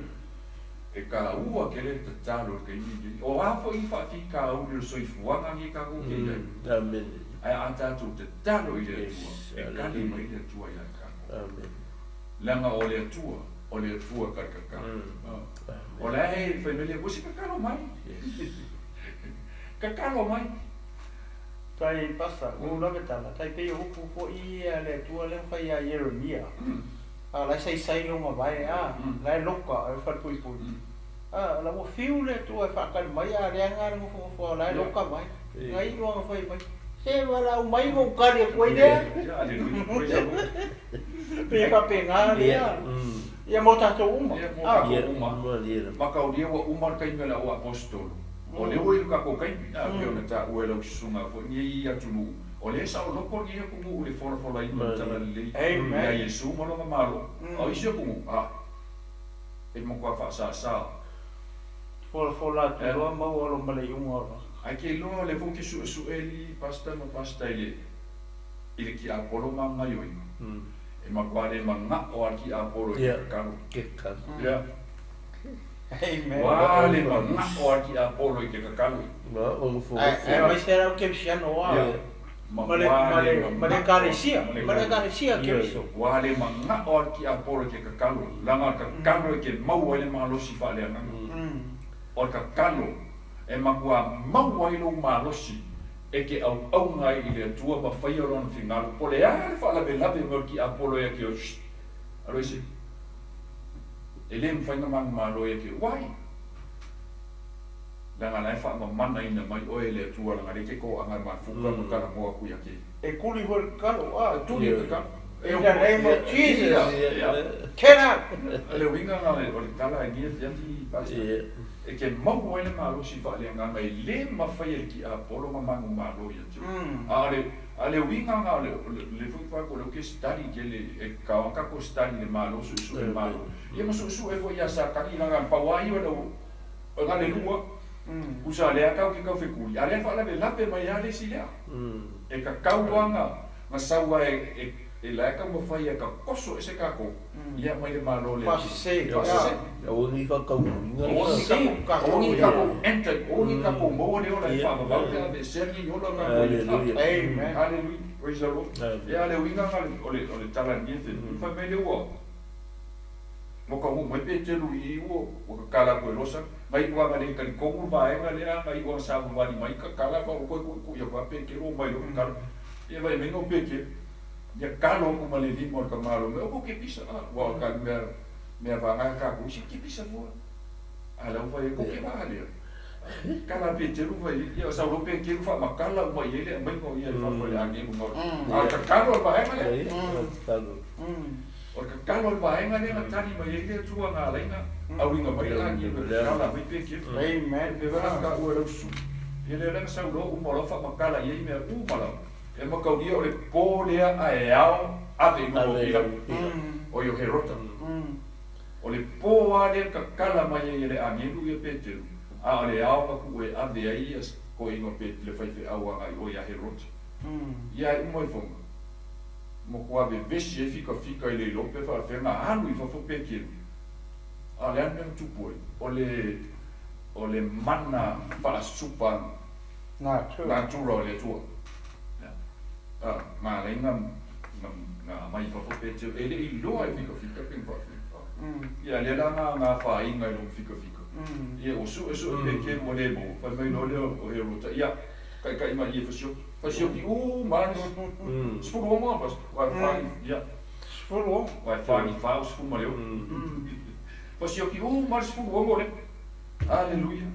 E taua tele le tatalo i le taimi lenei. O a fo'i faafitauli o le soifuaga lenei tatou te i ai. Amene. Ae a tatou tatalo i le Atua, e kali mai le Atua iā tatou. Leaga o le Atua, o le Atua talitatalo. O la e fai mai le Atua, se tatalo mai. Tatalo mai. Tai pasa, ua ou lave tala, tai pei o upu fo'i ia a le Atua lea na fai ia Ieremia. A la e saisai lona vae, a, la e loka e falepuipui. A, la ua fiu le Atua e faatali mai, a leaga le nofonofo la e loka mai. Na iu lava fai mai, se valaau mai ona ou tali atu ai lea. Aleluia, praise the Lord. Pei e faapena lea. Ia mo tatou uma. Ia mo tatou uma. Mataulia ua uma le taimi o le au aposetolo. O lea ua i le tatou taimi, a pei ona taua e lau susuga foi lenei atunuu, o lea e saoloko lenei atunuu i le folafolaina o le talalelei ia Iesu ma lona Malo. A o isi atunuu, a, e matua faasāsā. Folafola atu loa maua lo ma le iuga o lo. Ae ke iloa o lea foi ou te suesue alii pastor ma pastor i le i le tiapolo ma gaioiga. E matua le mana'o a le tiapolo i ke kakalo. Ia. Amen. Ua le mana'o a le tiapolo i ke kakalo. Ae aemaise lava au kerisiano a ma le ma le ma le ekalesia, ma le ekalesia a Keriso. Ua le mana'o a le tiapolo i ke kakalo, leaga o le kakalo e ke maua ai le malosi faaleagaga. O le tatalo e matua maua ai lou malosi e te auauna ai i le Atua ma faia Lona finagalo. Po o le a le faalavelave mai o le tiapolo ia te oe, shh, alo ese. E le mafai ona manumalo ia te oe. Why? Leaga la e faamamanaina mai oe e le Atua leaga lea e te toaga e mafuta ma talanoa atu ia te. E tuli foi le tatalo, a. E tuli le tatalo. In the name of Jesus, get out! O le uiga lena o le tala e niafiafi, Pastor, e te maua ai le malosi faaleagaga e le mafai e le tiapolo ma manumalo ia te oe. A o le, a o le uiga lena o le, o le foi faatu o lea ou te study tele, e tatau lava ona tatou study i le Malo, suesue le Malo. Ia ma suesue foi ia Satani leaga na pau lava ia o le, o le lua, tusa lea tatou te tau fetuli, a o lea e faalavelave mai lava le isi lea. E tatau lava ona na sau lava e e la e taumafai e tatoso ese tatou ia mai le Malo o le Atua. Faasese. Faasese. Aua ne i faataunuuina. Aua ne i tatou enter, aua ne i tatou maua le ola e faavavau pe a aveesea lenei ola o tatou i le Hallelujah. Amen. Hallelujah. Praise the Lord. Ia le uiga lena o le tala i lenei afiafi. Fai mai lea ua Mo ka hu mai pe telu i ua ua kakala ku e losa ngai ua nga le talikongu vaega lea ngai ua savavali mai kakala fa o koe kuʻikuʻi aku a Petelo mai lo kakala ia vai mai o Petelo ia kalo aku ma le lima o le tamalo mai o ko ke pisa a ua ka mea mea vaga ka ku si ke pisa fua a lau vai ko ke vaga lea kala Petelo vai ia sa lo Petelo fa makala uma i ele mai ngo ia fa fa le agelu ngo a kakalo le vaega lea Kakalo. O le kakalo o le vaega lea na tali mai ai le Atua na alaina auiga mai le agelu e kakala mai Petelo. Amen. Pe vela ka ua lau su. Ia lea lea na sauloa uma o lau faamakala i ai mea uma lava. E makaulia o le po lea ae ao ave i luma o Pila. O i o Herota. O le po lava lea na kakala mai ai e le agelu ia Petelo, a o le ao na tuu e ave ai ia toeaina o le faifeau agai o ia Herota. Ia ai uma ifoga. Matua vevesi ai fikafika i le iloa pe faafefea na alu i fafo Petelo. A o le a le mea na tupu ai? O le o le mana faasupa natura o le Atua. A, na ala ai na na aumai i fafo Petelo, e le i iloa e fikafika pe na faafefea. Ia lea la na na afaina i lona fikafika. Ia ua suesue Petelo ua le maua, fai mai loa lea o Herota, ia, taitai mai i e fasioki. Fasioki uma lava le 16 a pas, aua e fa ia. 16. Aua e fa ni fa o 16. Fasioki uma lava le 16 lea. Aleluia.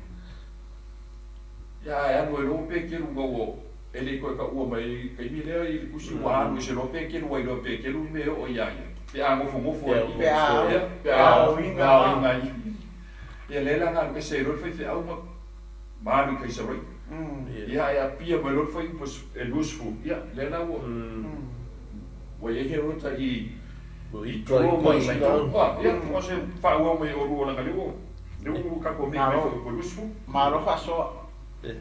Ia ae alu ai loa Petelu ina ua e le i toe taua mai i le taimi lea i le tusi ua alu ese loa Petelu ua iloa e Petelu le mea e oo ia ia pe a nofonofo ai i Pe a ia pe pe a aoina pe a aoina ai. Ia lea la na alu ese ai loa le faifeau ma ma alu i Kaisareia. Ia ae apia mai loa le fuaiupu e 20, ia lea la ua ua i ai Herota i Ua i ika Turo ma i ika Saitona. ina. Ah, ia o se faaauau mai oulua leaga lea ua lea ua tatou me'i mai Malo. fuaiupu e 20. Malo faasoa.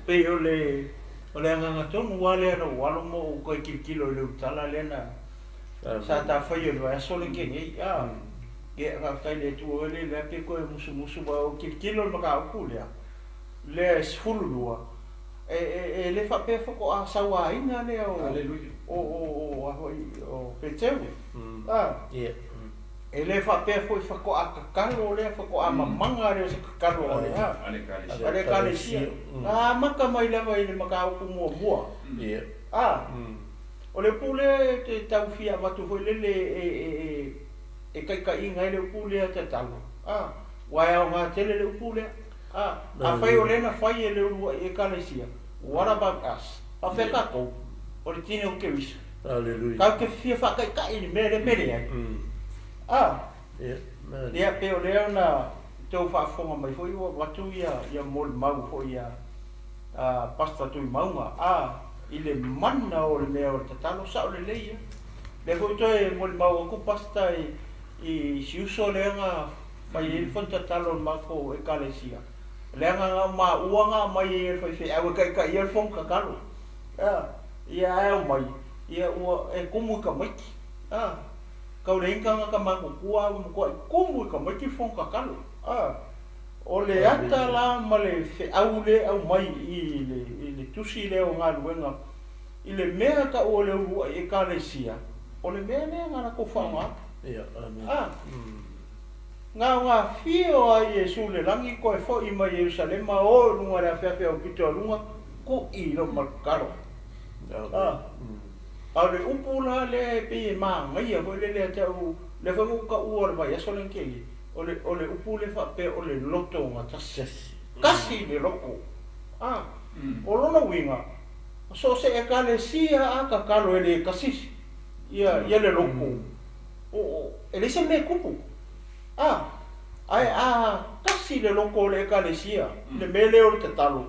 Pei o le o le agaga tonu lava lea na ou alo ma ou toe tilotilo i le utala lea na sa tafaia i le vaiaso lea tea nei. A, ia faafetai i le Atua foi lea pe toe musumusu ma ou tilotilo i le mataupu lea, lea e 12, e e e le faapea faatoa sauaina lea o Aleluia. o o o a foi o Peteru. A, e le faapea foi faatoa tatalo lea faatoa mamaga lea o se tatalo a le a A le Ekalesia. a le Ekalesia. Na amata mai lava i le mataupu muamua. A, o le upu lea e te tau fia avatu foi lele e e e e taitaiina ai le upu lea tatalo. A, aua e aoga tele le upu lea. A, afai o lea na fai e le uluai Ekalesia, what about us? Faapefea tatou, o le tino o Keriso. Aleluia. Tatou te fia faataitai i le mea lea pe leai. A, ia pei o lea na tou faafofoga mai foi ua avatu ia ia molimau foi ia a Pastor Tuimauga a i le mana o le mea o le tatalo, sao lelei ia. Lea foi toe molimau atu Pastor i i si uso lea na fai ai le fono tatalo a le matou Ekalesia, leaga na o maua na aumai ai e le faifeau e taitaia le fono tatalo. A, ia ae aumai, ia ua e tumu i tamaiti. A, tau leai ni tagata matutua a ua matuai tumu i tamaiti le fono tatalo. A, o le ata la ma le feau lea e aumai i le i le tusi lea o galuega i le mea tau o le uluai Ekalesia, o le mea lea na latou faaaogaina. A, na o na afio a Iesu i le lagi toe foi mai Ierusalema o i luga i le afeafe aupito a luga, ku'i loa ma le tatalo. A, a o le upu la lea e pei e manaia foi lele ia te au, lea foi na ou taua o le vaiaso lea na tea nei, o le o le upu lea faapea o le loto gatasi. Tasi le loto. A, o lona uiga, so o se Ekalesia a tatalo e le tasi ia ia le loto, o o e leai se mea e tupu. A, ae a tasi le loto o le Ekalesia i le mea lea o le tatalo,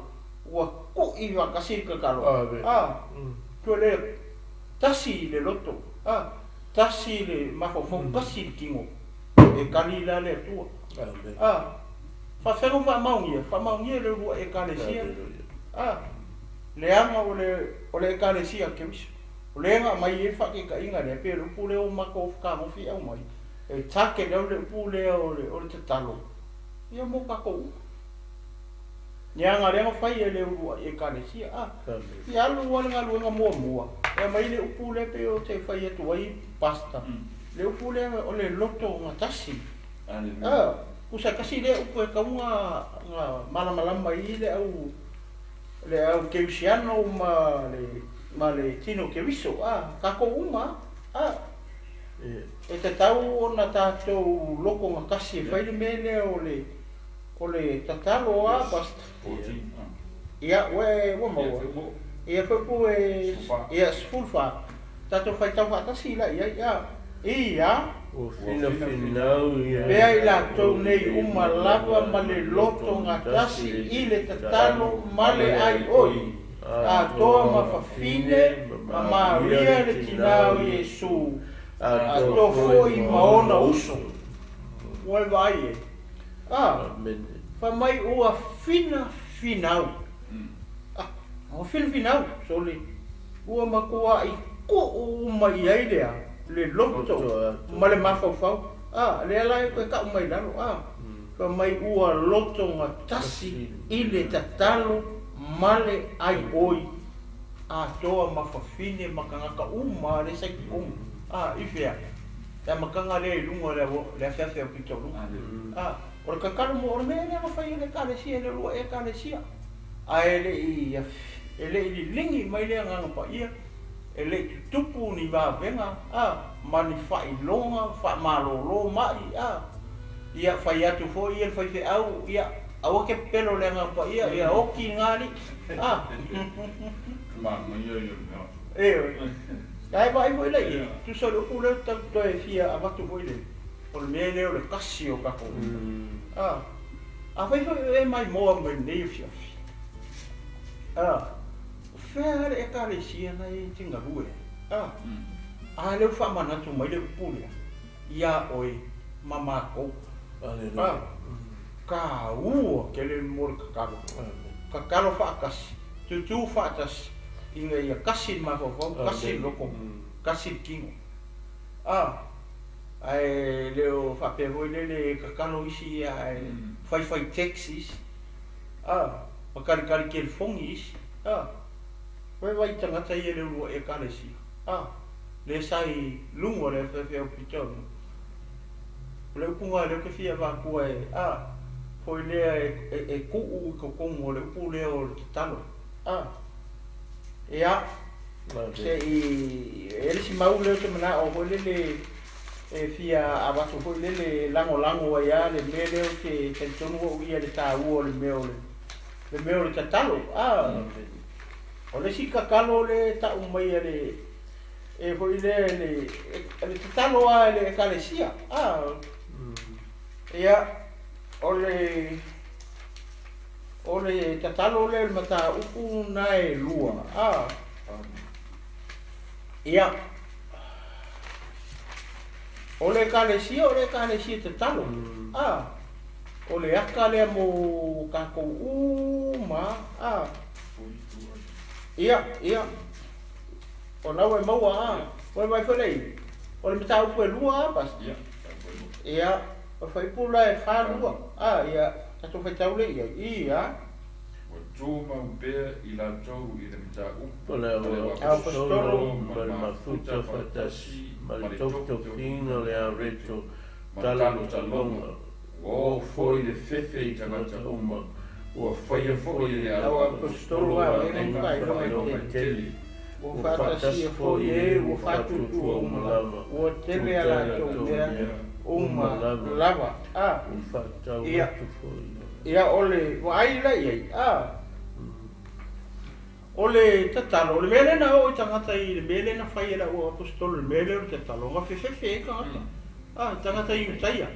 ua ku'i faatasi le tatalo. A, tua lea, tasi le loto, a, tasi le mafaufau, tasi le tino, e kali la le Atua. A, faafefea ona faamaonia? Faamaonia e le uluai Ekalesia. A, leaga o le o le Ekalesia a Keriso. O lea na aumai ai le faataitaiga lea, pei o le upu lea ua matou fetagofi e aumai, e target au le upu lea o le o le tatalo, ia mo tatou uma. Leaga lea na fai e le uluai Ekalesia, a, ia alu lava le galuega muamua, e aumai le upu lea pei o te fai atu ai Pastor, le upu lea o le loto gatasi. A tusa e tasi lea upu e tatau ona malamalama ai le au le au kerisiano ma le ma le tino Keriso, a tatou uma a, e tatau ona tatou loto gatasi e fai le mea lea o le o le tatalo a pastor. Ia ua ua maua. Ia fuaiupu e ia 14. Tatou faitau faatasi la i ai a. Ia. Ua finafinau ia. Pea i latou nei uma lava ma le loto gatasi i le tatalo ma le aioi, atoa ma fafine ma Maria le tina o Iesu, atoa foi ma ona uso. Ua e vaai e. A. Fai mai ua finafinau. Ah, ua finafinau, sole. Ua matuai tuu uma i ai le a? Le loto ma le mafaufau. Ah, lea la e toe tau mai i lalo, ah. Fai mai ua lotogatasi i le tatalo ma le aioi atoa ma fafine ma tagata uma lea sa i totonu. Ah, i fea? Le amataga lea i luga o le afeafe o Pitoluga. Ah, o le tatalo mo, o le mea lea na fai e le Ekalesia, e le lua Ekalesia, ae le i, e le i liligi mai le Agaga Paia, e le i tutupu ni vavega, a, ma ni faailoga faamalolo mai, a, ia fai atu foi ia le faifeau, ia, aua ke pepelo i le Agaga Paia, ia oti na alii, a. Ioe. Ae vaai foi la i ai, tusa o le upu lea ou te tau toe fia avatu foi le, o le mea lea o le tasi o tatou a, afai foi o e maimoa mai lenei afiafi, a, o fea le Ekalesia na e te galue ai, a, a lea ua faamanatu mai le upu lea iā oe ma matou, a, taua tele mo le tatalo, tatalo faatasi, tutū faatasi, ina ia tasi le mafaufau, tasi le loto, tasi le tino. A, ae le o faapea foi lele e tatalo isi ae faifai text isi, a, ma talitali telefoni isi, a. Koe vai tagata ia le uluai Ekalesia, a, lea sa i luga o le afeafe au pito. O le upu na lea ou te fia avatua e, a, foi lea e, e tuu i totonu o le upu lea o le tatalo, a. Ia, se i, e le isi mau lea ou te manao foi lele e fia avatu foi lele e lagolago ai lava le mea lea ou te talitonu au ia i le taua o le mea o le, le mea o le tatalo. A, o le isi tatalo lea e tau mai e le, e foi lea e le, e le tatalo lava e le Ekalesia. A, ia, o le, O le tatalo lea o le mataupu na e lua, a. Ia. O le Ekalesia, o le Ekalesia tatalo, a. O le aka lea mo tatou uma, a. Ia, ia. O na ua e maua, a. Ua e vaai foi lea i, o le mataupu e lua, a, Pastor? Ia. O fuaiupu la e 42, a, ia tatou faitau lea i ai, ia. Ua tumau pea i latou i le mataupu O le Aposetolo ma le Mafuta faatasi ma le tofitofiga o le Areto talotaloga, ua oo foi le fefe i tagata uma, ua faia foi e le Aposetolo avega faailoga tele, ua faatasia foi e ua faatuatua uma lava, ua tele a latou mea uma lava. A, ia, ia, o le vaai la i ai, a, o le tatalo, o le mea lea na oo i tagata i le mea lea na fai e lau aposetolo, le mea lea o le tatalo, na fefefe ai tagata, a, tagata Iutaia,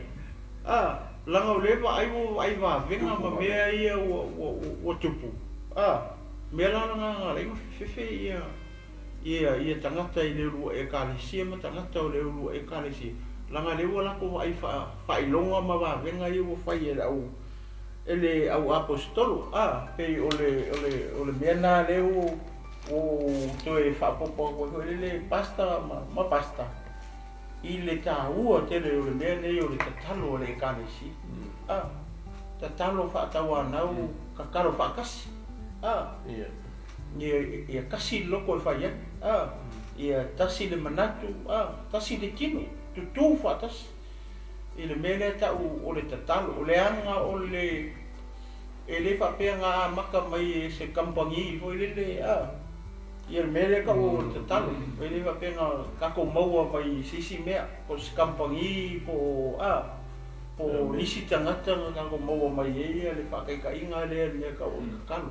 a, leaga o lea vaai ua vaai vavega ma mea ia ua, ua, ua tupu, a. Mea la lena na ala ai ona fefefe ia ia ia tagata i le uluai Ekalesia ma tagata o le uluai Ekalesia, leaga lea ua latou vaai faa faailoga ma vavega ia ua fai e le au e le au aposetolo, a, pei o le o le o le mea lena lea ua ua ou toe faaopoopo atu ai foi lele Pastor ma ma Pastor i le taua tele o le mea nei o le tatalo a le Ekalesia, a, tatalo faatauanau, tatalo faatasi. A, ia, ia tasi le loto e fai ai, a, ia tasi le manatu, a, tasi le tino, tutū faatasi. I le mea lea ta'u o le tatalo, o le aga o le e lē fa'apea amaka mai e se kamupagi foi lele a ia le mea lea ta'u o le tatalo e lē fa'apea tatou maua mai se isi mea po o se kamupagi po o a po o nisi tagata na tatou maua mai ai ia le fa'ataita'iga lea le mea ta'u o le tatalo.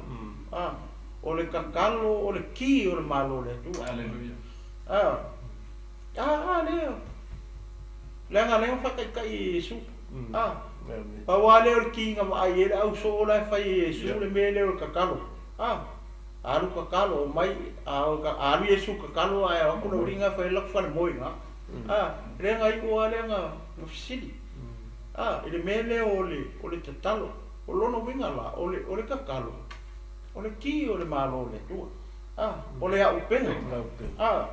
A o le tatalo o le ki o le Malo o le Atua. Hallelujah. A a a lea leaga lea fa'ataita'i e Iesu. A pau lava lea o le kiga vaai ai le ausoo la e fai e Iesu le mea lea o le tatalo. A alu tatalo o mai a alu Iesu tatalo ae o atu le uliga fai laku falemoe iga. A lea na i'u a lea na fesili. A i le mea lea o le tatalo o lona uiga la o le tatalo o le ki o le Malo o le Atua. A o le a'upega. A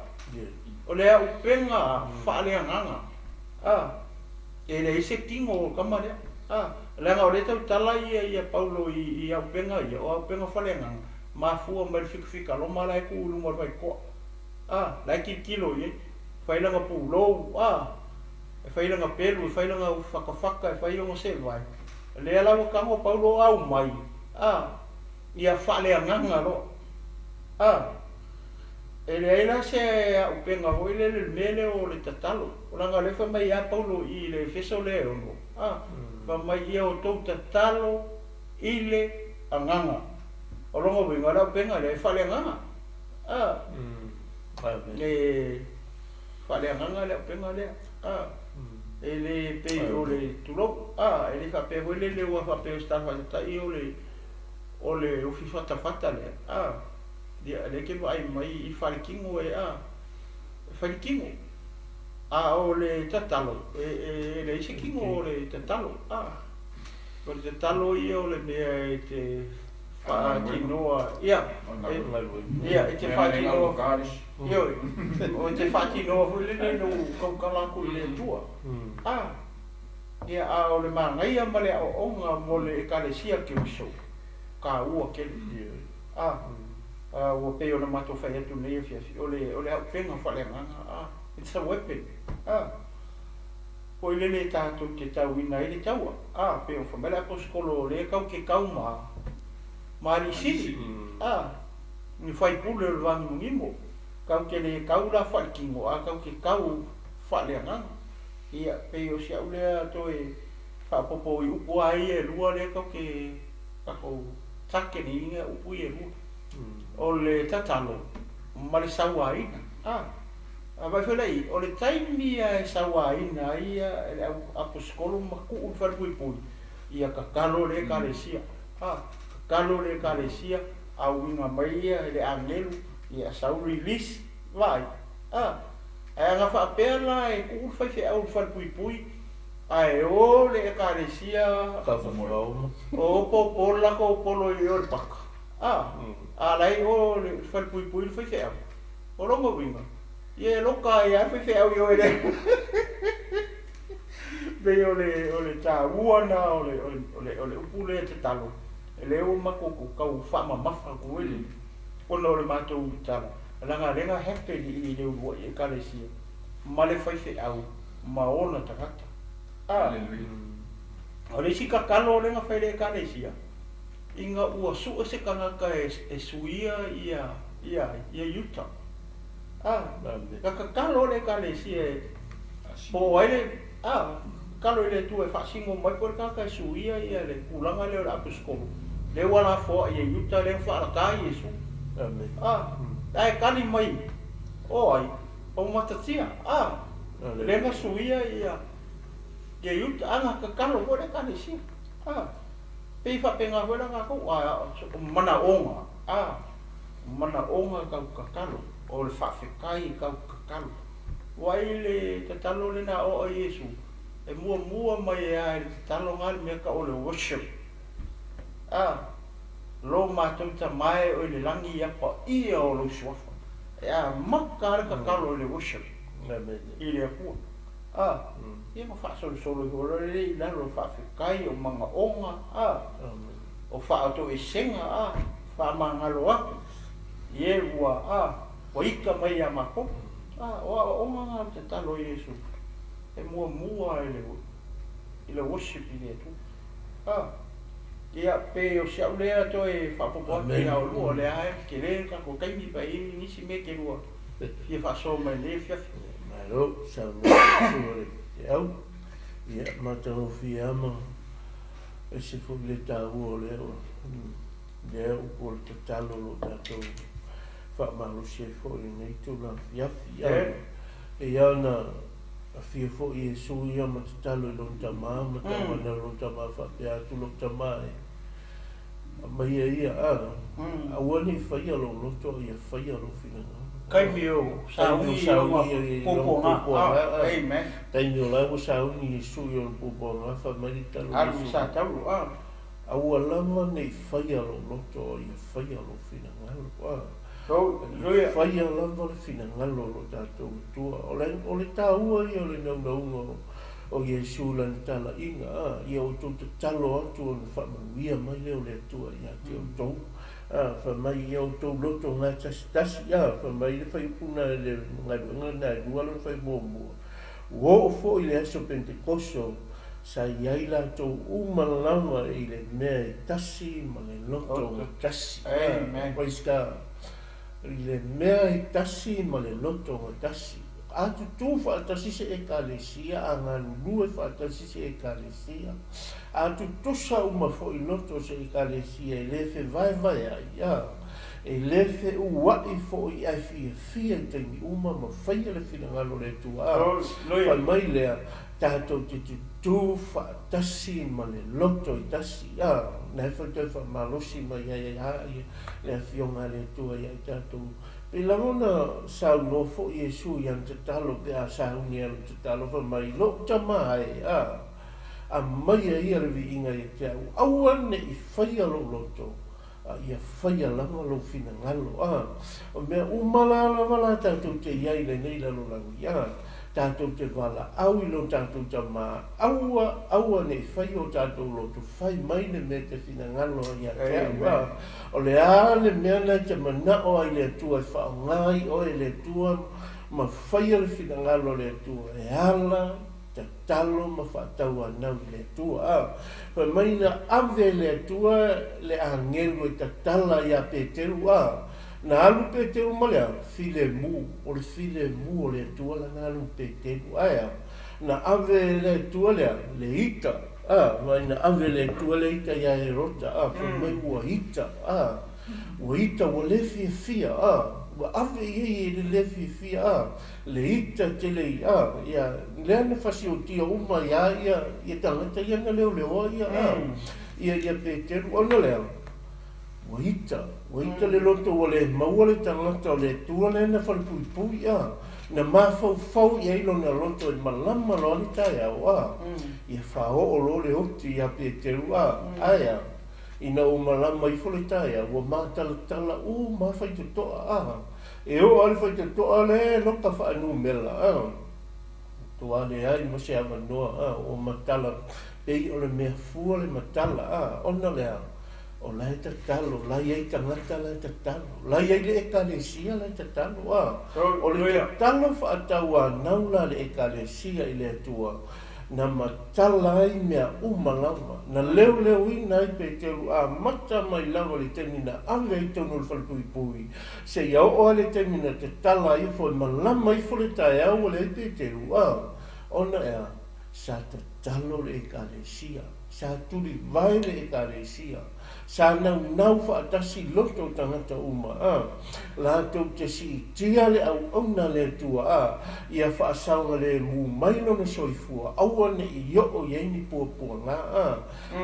o le a'upega fa'aleagaga. A e leai se tino o kama lea. A leaga o lea tautala ia ia Paulo i a'upega ia o a'upega fa'aleagaga mafua mai le fikafika loma la e tu i luma o le faitoa. A la e tilotilo i ai fai lana pulou a e fai lana pelu e fai lana ufatafata e fai ona se'evae lea la ua tago Paulo au mai a ia fa'aleagaga loa. A e leai la se a'upega foi lele le mea lea o le tatalo o laga lea fai mai ia Paulo i le Efeso lea e ono a fai mai ia outou tatalo i le agaga o lona uiga o le a'upega lea e fa'aleagaga. A e fa'aleagaga le a'upega lea. A e lē pei o le tulou a e lē fa'apea foi lele ua fa'apea o se tala fa'atata'i o le ufi fatafata lea. A ia lea ke vaai mai i faletino e a e faletino a o le tatalo e leai se tino o le tatalo. A o le tatalo ia o le mea e te fa'atinoa ia ia e te fa'atinoa ioe o te fa'atinoa foi lele lou kaukala atu i le Atua. A ia a o le magaia ma le a'oa'oga mo le ekalesia Keriso kāua tele. A ua pei ona matou fai atu nei afiafi o le a'upega fa'aleagaga. A it's a weapon. A foi lele tatou te tauina ai le taua. A pe o fai mai le aposetolo o lea kau ke kau ma ali'isili. A ni faipule o le vagimogimo kau te lē kau la fa'aletino a kau te kau fa'aleagaga ia pei o si a'u lea toe fa'apopo i upu a ia e lua lea kau ke takou take nei upu ia e lua o le tatalo ma le sauāina. A a vai foi lai o le taimi a e sauāina ai ia le aposetolo ma ku'u le falepuipui ia tatalo le ekalesia. A tatalo le ekalesia auiga mai ia le agelu ia sau release vaai. A ae aga fa'apea la e ku'u le faife'au le falepuipui ae o le ekalesia o popo lakou polo i o le paka. A a lai o le falepuipui le faife'au o loga uiga ia e loka ai a faife'au i oe le pei o le tāua na o le upu lea tatalo e lea ua matou tau fa'amamafa atu ai le ona o le matou tala laga lega happen i le ulua'i ekalesia ma le faife'au ma ona tagata. A o le isi tatalo lega fai le ekalesia ina ua su'e se tagata e suia ia ia ia Iuta. A ka tatalo le ekalesia po o ai le a tatalo i le Atua e fa'asino mai po le tagata e suia ia le tulaga lea o le aposetolo lea ua lafoa'i e Iuta lea fa'alatā Iesu. A ae kali mai o ai o matatia. A lea na suia ia ia Iuta aga tatalo foi le ekalesia. A pei fa'apega foi la tatou a o mana'oga a mana'oga tau tatalo o le fa'afetai tau tatalo ua i le tatalo lena o'a Iesu e muamua mai e a i le tatalo ga le mea ka o le worship. A lo matou tamae o i le lagi ia pa'ia o lou suafa e a maka le tatalo i le worship i le Atua. A ia ma fa'asolosolo iho loa le i lalo o fa'afetai o maga'oga a o fa'ato'esega a fa'amagalo atu ie ua a ua ika mai iā matou a o a'oa'oga ga o le tatalo Iesu e muamua e le I le worship i le Atua. Ia, pe o si au lea toe faaopoopo atu ia oulua, o lea lava e tele le tatou taimi pe a i ai nisi mea e te lua fia faasoa mai i lenei afiafi. Malo saunoa i le sui o le Feau. Ia, matagofie lava ma ese foi le taua o lea lea upu o le tatalo o lo o tatou faamalosi ai foi i lenei itula afiafi. E i ai ona afio foi Iesu ia ma tatalo i lona tama ma tauana i lona tama faapea atu lou tama e aumaia ia a aua ne i faia lou loto a ia faia lou finagalo. Taimi o sauni i lona puapuaga. Amen. Taimi o la ua sauni Iesu i ona puapuaga fai mai le talo a Iesu. Alu sa taulu a. Aua lava ne i faia lou loto a ia faia lou finagalo. Ia faia lava le finagalo o lo tatou Atua. O le taua ia o le naunauga o Iesu i lana talaiga, ia outou tatalo atu ona faamanuia mai lea o le Atua ia te outou. Fai mai ia outou loto gatasitasi, fai mai le fuaiupu lena i le galuega lena e lua lona fai muamua. Ua oo foi le aso Pentekoso, sa i ai latou uma lava i le mea e tasi ma le loto gatasi. Praise God. I le mea e tasi ma le loto gatasi. A tutū faatasi se Ekalesia, a galulue faatasi se Ekalesia, a tutusa uma foi loto o se Ekalesia e le fevaevaeai, e le feuaʻi foi ae fiafia i taimi uma ma faia le finagalo o le Atua. Fai mai lea, tatou te tutū faatasi ma le loto e tasi. Na e fai toe faamalosi mai ai ai le Afioga a le Atua ia i tatou. Pei lava ona saunoa foi Iesu i ana tatalo pe a sauni ana tatalo fai mai, Lou tama e, a, aumaia ia le viiga ia te au, aua ne i faia lou loto, a ia faia lava lou finagalo. A, o mea uma la lava la tatou te i ai i lenei lalolagi, a, tatou te valaau i lo tatou tama, aua, aua ne i faia o tatou loto, fai mai le mea e te finagalo ai ia te au. A, o le a le mea na e te manao ai i le Atua e faaaoga ai oe e le Atua ma faia le finagalo o le Atua e ala, tatalo ma faatauanau i le Atua. A, fai mai na ave e le Atua le agelu e tatala iā Peteru. A, na alu Peteru ma le a? Filemu. O le filemu o le Atua lana alu Peteru. Ae a? Na ave e le Atua le a? Le ita. A, mai na ave e le Atua le ita iā Herota. A, fai mai ua ita. A, ua ita, ua le fiafia. A, ua ave i ai e le le fiafia. A, le ita tele i a, ia, lea na fasiotia uma iā ia, ia tagata ia na leoleoa ia, a, ia, ia Peteru. Ona lea, ua ita, ua ita le loto ua le maua le tagata o le Atua lea na falepuipui, a, na mafaufau i ai lona loto e malama loa le taeao, a, ia faaoo loa le oti iā Peteru, a, ae a, ina ua malama ifo le taeao, ua matalatala uma faitotoa, a, e oo lava le faitotoa lea e loka faanumela, a, matua leai ma se avanoa, a, ua matala pei o le mea fua le matala, a, ona lea, o la e tatalo, la e i ai tagata la e tatalo, la e i ai le Ekalesia la e tatalo, a, o le tatalo faatauanau la a le Ekalesia i le Atua, na matala ai mea uma lava, na leoleoina ai Peteru amata mai lava le taimi na ave ai i totonu o le falepuipui, seia oo lava le taimi na tatala ifo e malama ifo le taeao ua leai Peteru, a, ona e a? Sa tatalo le Ekalesia. Sa tulivae le Ekalesia. Sa naunau faatasi loto o tagata uma, a, latou te siitia le auauna a le Atua, a, ia faasaogalemu mai lona soifua, aua ne i oo i ai ni puapuaga, a,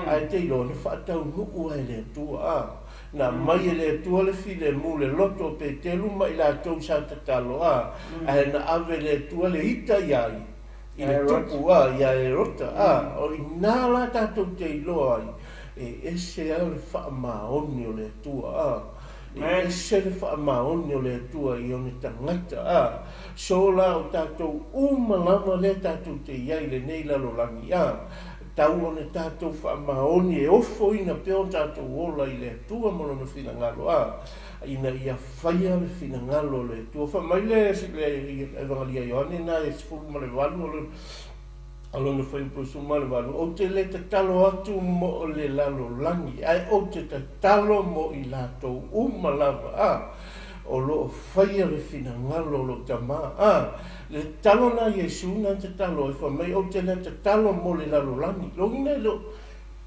ae te iloa na faataunuu ai e le Atua, a, na aumai e le Atua le filemu le loto o Peteru ma i latou sa tatalo, a, ae na ave e le Atua le ita iā ia. I le tupu, a, iā Herota, a, o i inā la tatou te iloa ai, e ese lava le faamaoni o le Atua, a, e ese le faamaoni o le Atua i ona tagata, a, so la o tatou uma lava lea tatou te i ai i lenei lalolagi, a, tau ona tatou faamaoni e ofoina pea o tatou ola i le Atua ma Lona finagalo, a. ina ia faia le finagalo o le Atua. Fai mai le Evangelia a Ioane na e 18 o le O lona fuaiupu 18, Ou te lē tatalo atu mo le lalolagi, ae ou te tatalo mo i latou uma lava a o loo faia le finagalo o lou Tamā. A le tatalo lena a Iesu na tatalo ai, fai mai, Ou te lē tatalo mo le lalolagi. Logiga e le o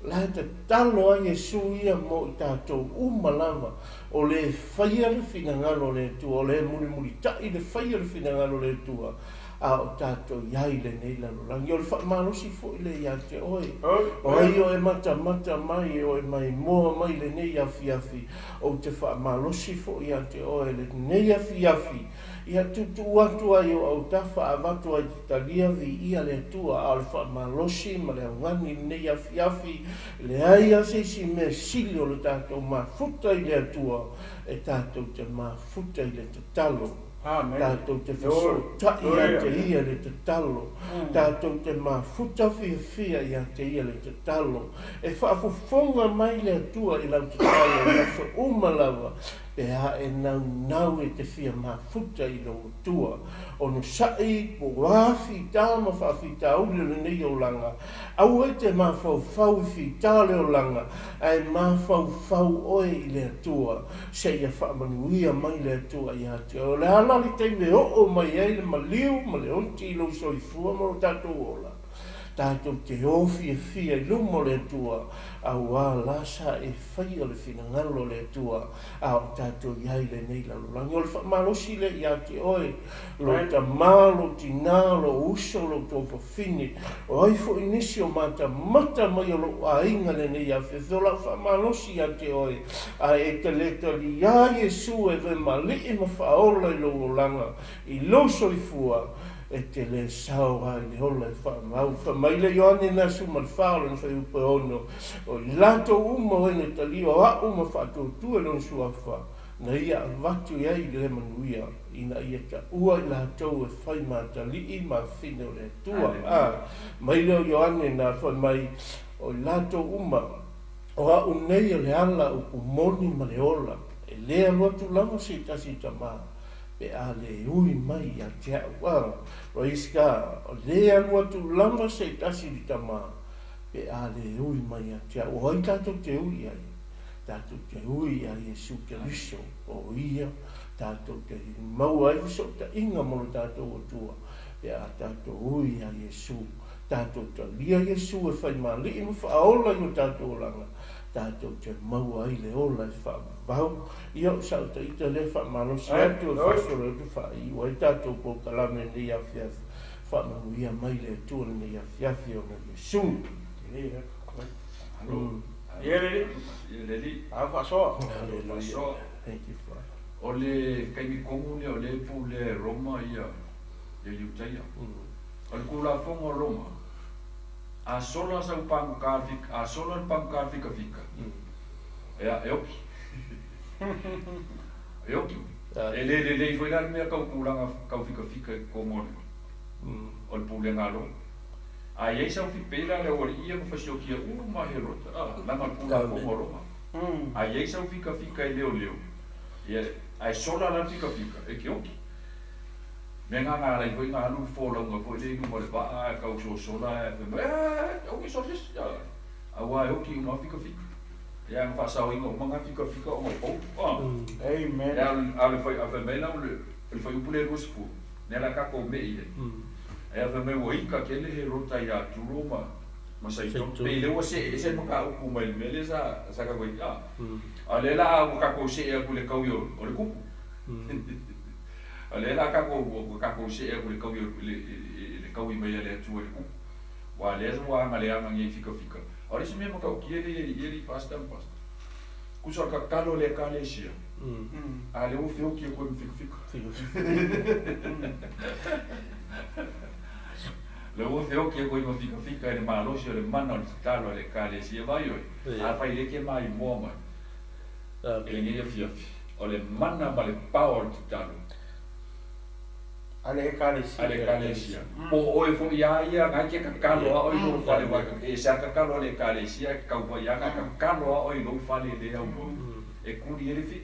la e tatalo a Iesu ia mo i tatou uma lava o lē faia le finagalo o le Atua, o lē mulimulitaʻi le faia le finagalo o le Atua, a o tatou iai i lenei lalolagi. O le faamalosi foʻi lea iā te oe, o ai o e matamata mai, o e maimoa mai i lenei afiafi, ou te faamalosi foʻi iā te oe lenei afiafi, ia tuutuu atu ai o autafa avatu ai te talia viia le Atua, a o le faamalosi ma le augani i lenei afiafi, leai lava se isi mea sili o le tatou mafuta i le Atua, e tatou te mafuta i le tatalo. Tatou te fesootaʻi iā te Ia i le tatalo. Tatou te mafuta fiafia iā te Ia i le tatalo. E faafofoga mai le Atua i lau tatalo i aso uma lava, pe a e naunau e te fia mafuta i lou Atua. Onosaʻi, po o a fitā ma faafitauli o lenei olaga, aua e te mafaufau i fitā o le olaga, ae mafaufau oe i le Atua, seia faamanuia mai le Atua iā te oe. O le a la le taimi e oo mai ai le maliu ma le onti i lou soifua ma lo tatou ola? Tatou te o fiafia i luma o le Atua, auā la sa e faia le finagalo o le Atua, a o tatou i ai i lenei lalolagi. O le faamalosi lea iā te oe, lou tamā, lou tinā, lou uso, lou tuafafine, o ai foʻi nisi o matamata mai o lou aiga lenei afiafi, o lau faamalosi iā te oe, a e te lē taliā Iesu e avea ma Alii ma Faaola i lou olaga, i lou soifua, e te lē sao lava i le ola e faamau. Fai mai le Ioane na 14 o lona fuaiupu e 6, O i latou uma o e na talia o a'u ma faatuatua i lona suafa, na ia avatu i ai i le manuia, ina ia taʻua i latou e fai ma atalii ma afine o le Atua. A mai lea o Ioane na fai mai, O i latou uma, o a'u nei o le ala upu moni ma le ola, e lē alu atu lava se tasi i Tamā, pe a lē ui mai iā te a'u. A, praise God, o lē alu atu lava se tasi i le Tamā, pe a lē ui mai iā te a'u. O ai tatou te ui i ai? Tatou te ui iā Iesu Keriso, o Ia tatou te maua ai fesoʻotaʻiga ma lo tatou Atua, pe a tatou ui iā Iesu. Tatou talia Iesu e fai ma Alii ma Faaola i o tatou olaga, tatou te maua ai le ola e faavavau. Ia, o sau taita lea faamalosi atu e faasolo atu faaiu ai tatou polokalame lenei afiafi. Faamanuia mai le Atua lenei afiafi ona Iesu. Ia le Alii. Ia le Alii. Ao faasoa. Hallelujah. Thank you, Father. O le taimi tonu lea o lea e pulea e Roma ia Iutaia. O le Tulafono a Roma, a sola sau paguta a sola le paguta fikafika, ia, e oki. E oki. E le lelei foi la le mea tau tulaga tau fikafika i totonu o le o le pulega a Roma. A i ai sau pei la le aualii ia na fasiokia uma Herota, a, leaga o le Tulafono a Roma. A i ai sau fikafika e leoleo, ia, ae sola la le fikafika, e te oki. Mea na na ala ai foi na alu le folauga foi lea i luma o le vaa ae tau sosola ae fai mai, Ee, oki sola se isi, auā e oki uma lava fikafika. Ia na faasaoina uma na fikafika ona o Paulo. Amen. Ia, a o le fai, a fai mai la o le fuaiupu lea e 20, lea o le a tatou me'i ai. Ae fai mai ua ita tele Herota iā Turo ma Saitona. Pei lea ua see ese le mataupu mai le mea lea sa tatou i ai, a o lea la ua tatou see atu i le taui o le kupu. O lea la tatou ua tatou see atu i le taui i le taui mai a le Atua i le kupu. Aua lea ua agaleaga nei fikafika. A o le isi mea matautia lea i ai Pastor ma Pastor, tusa o le tatalo a le Ekalesia, a lea ua feoti atu ai ma fikafika. Lea ua feoti atu ai ma fikafika i le malosi o le mana o le tatalo a le Ekalesia. Vaai oe, afai lea e te maimoa mai i lenei afiafi, o le mana ma le power o le tatalo a le Ekalesia. A le Ekalesia. Po o oe foi a ia, na e te tatalo lava oe i lou fale, aua e ese lava le tatalo a le Ekalesia ae tatau foi lava na tatalo lava oe i lou fale e le aunoa, e kuli ai le fiʻi.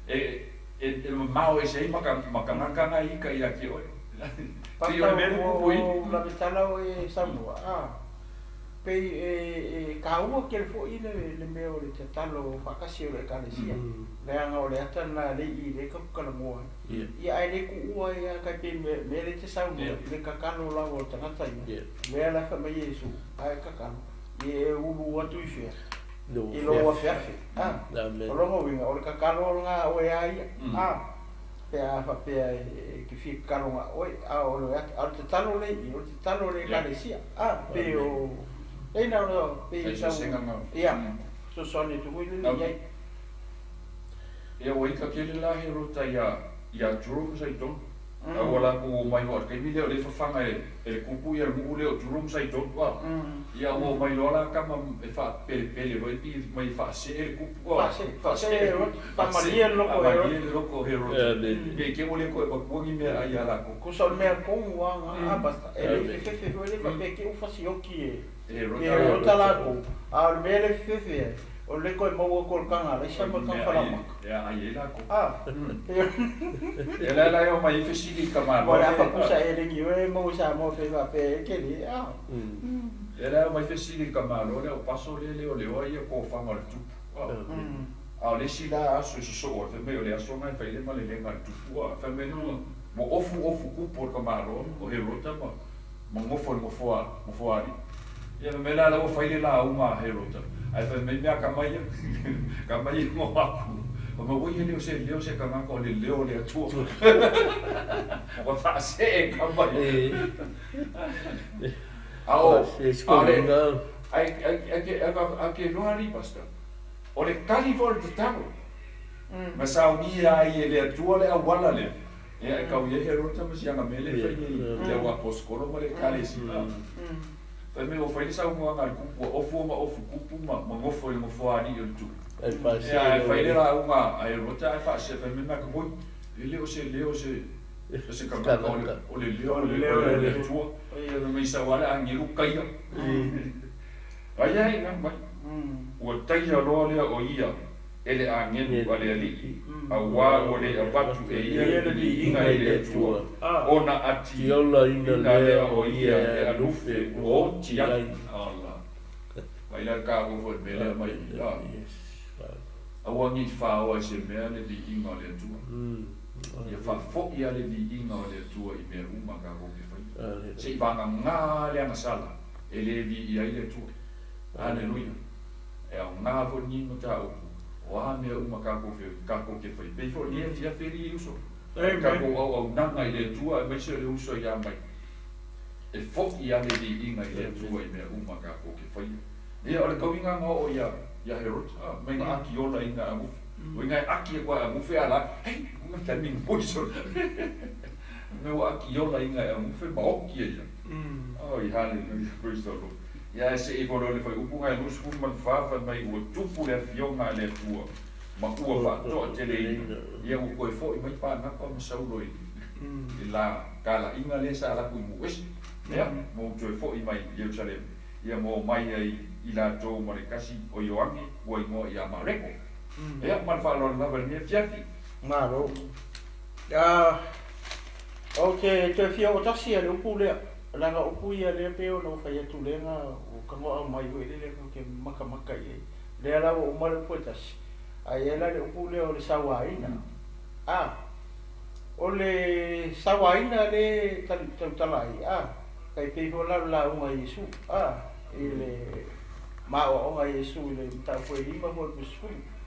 E mamao ese ai ma tagata na e ita ia te oe. Pei o le mea le kupu i. La vetala o e saunoa, pei e kāua tele fo'i le mea o le tatalo faatasi o le ekalesia. Leaga o le ata lena lea i i lea tatou talanoa ai. Ia ae le tuua ai lava tai pei mea lea e te saunoa i le tatalo lava o le tagata ia. Lea la e fai mai Iesu, a e tatalo, ia e ulu atu i fea? I lou afeafe. O lona uiga, o le tatalo lena a oe lava ia. Pe a faapea e te fia tatalo na oe, a o le tatalo lea i i, o le tatalo a le ekalesia. Pei o lea na ona pei e tau ia fesoasoani atu foi lele i ai. Ia ua ita tele la Herota ia Turo ma Saidoni. A ua latou omai loa i le taimi lea o lea e fafaga e le tupu le nuu lea o Turo ma Saidoni. Ia ua omai loa la tama e faapelepele loa pei mai e faasee le tupu. Faasee faamalie le loto o Herota. Faamalie le loto o Herota. Ne i te i ua le toe avatua ni meaai ia latou. Tusa o le mea tonu lava lena, basta e le i fefefe foi lea faapea te i ua fasioki e Herota latou, a o le mea lea e fefefe ai, o le toe maua atu o le taga alaisa ma le taga falaoamata. E aai ai latou. Ia la la e omai ai fesili i tamaloa. Ua le afapusa elegi oe e maua i Samoa pe faapea e tele. Ia la e omai fesili i tamaloa lea o paso lea leoleoa ia tofaga o le tupu. A o le isi la aso e sosoo ai, fai mai o le aso lena e fai ai le malelega a le tupu. Fai mai ua ofu ofu kupu o le tamaloa o Herota ma nofo i le nofoa alii. Ia fai mai la la ua fai le lauga a Herota, ae fai mai mea tama ia, tama ia ngo aku. Fai mai ua ia leo se leo se tagata o le leo o le Atua. Ua faasee tama ia. A o, a o le, ai, ai, ai, ai, ai ke loa alii pastor, o le tali foi o le tatalo, na saunia ai e le Atua le auala lea, ia e tau i ai Herota ma si ana mea lea e fai nei i le au aposetolo ma le ekalesia. Fai mai ua fai le saunoaga a le tupu, ua ofu ma ofu kupu ma nofo i le nofoa alii o le tupu. Ia ae fai le lauga a Herota ae faasee fai mai mea oi, e le o se leo se se tagata o le leo o le Atua. Ia fai mai sau lava le agelu taia. Ai ai na mai. Ua taia loa lea o ia e le agelu a le alii, auā ua le avatu e ia le viiga i le Atua, ona atiolaina lea o ia e alufe ua oti ai. Ala. Mai la le kāua foi le mea lea mai. Aua ne i faoa i se mea le viiga o le Atua. Ia faafo'i lava le viiga o le Atua i mea uma tatou te faia. Se i vagagā le agasala e le viia ai le Atua. Aleluia. E aogā foi lenei mataupu, o a mea uma tatou te faia. Pei foi o lenei afiafi alii uso. Tatou auaunaga i le Atua aemaise o le uso ia mai. E fo'i lava le viiga i le Atua i mea uma tatou te faia. Ia o le tauiga na oo ia Herota, mai na akiola ina agufe. O ina e aki atu a agufe a la, hei, ma ta ni poison. Me ua akiola ina e agufe ma oki e ia. Oi, hallelujah, praise the Lord. Ia e se i volo le fai upu ngai 24 fai mai ua tupu le afioga a le Atua ma ua faatoa teleina. Ia ua toe fo'i mai Panapa ma Saulo i la talaiga lea sa alu atu i nuu ese. Ia, ma ua toe fo'i mai i Ierusalema. Ia ma omai ai i latou ma le tasi o Ioane ua igoa ia Mareko. Ia, ma le faaaloalo lava i lenei afiafi. Malo. Ou te toe fia oo tasi ia le upu lea, leaga upu ia lea pei ona ou fai atu lea na ua tagoa mai foi lele ou te matamata i ai. Lea la ua uma le upu e tasi, ae i ai la le upu lea o le sauaina. O le sauaina lea e tautala ai, tai pei foi la o le lauga a Iesu, i le maoaoga a Iesu i le mataupu e 5 po o le 10,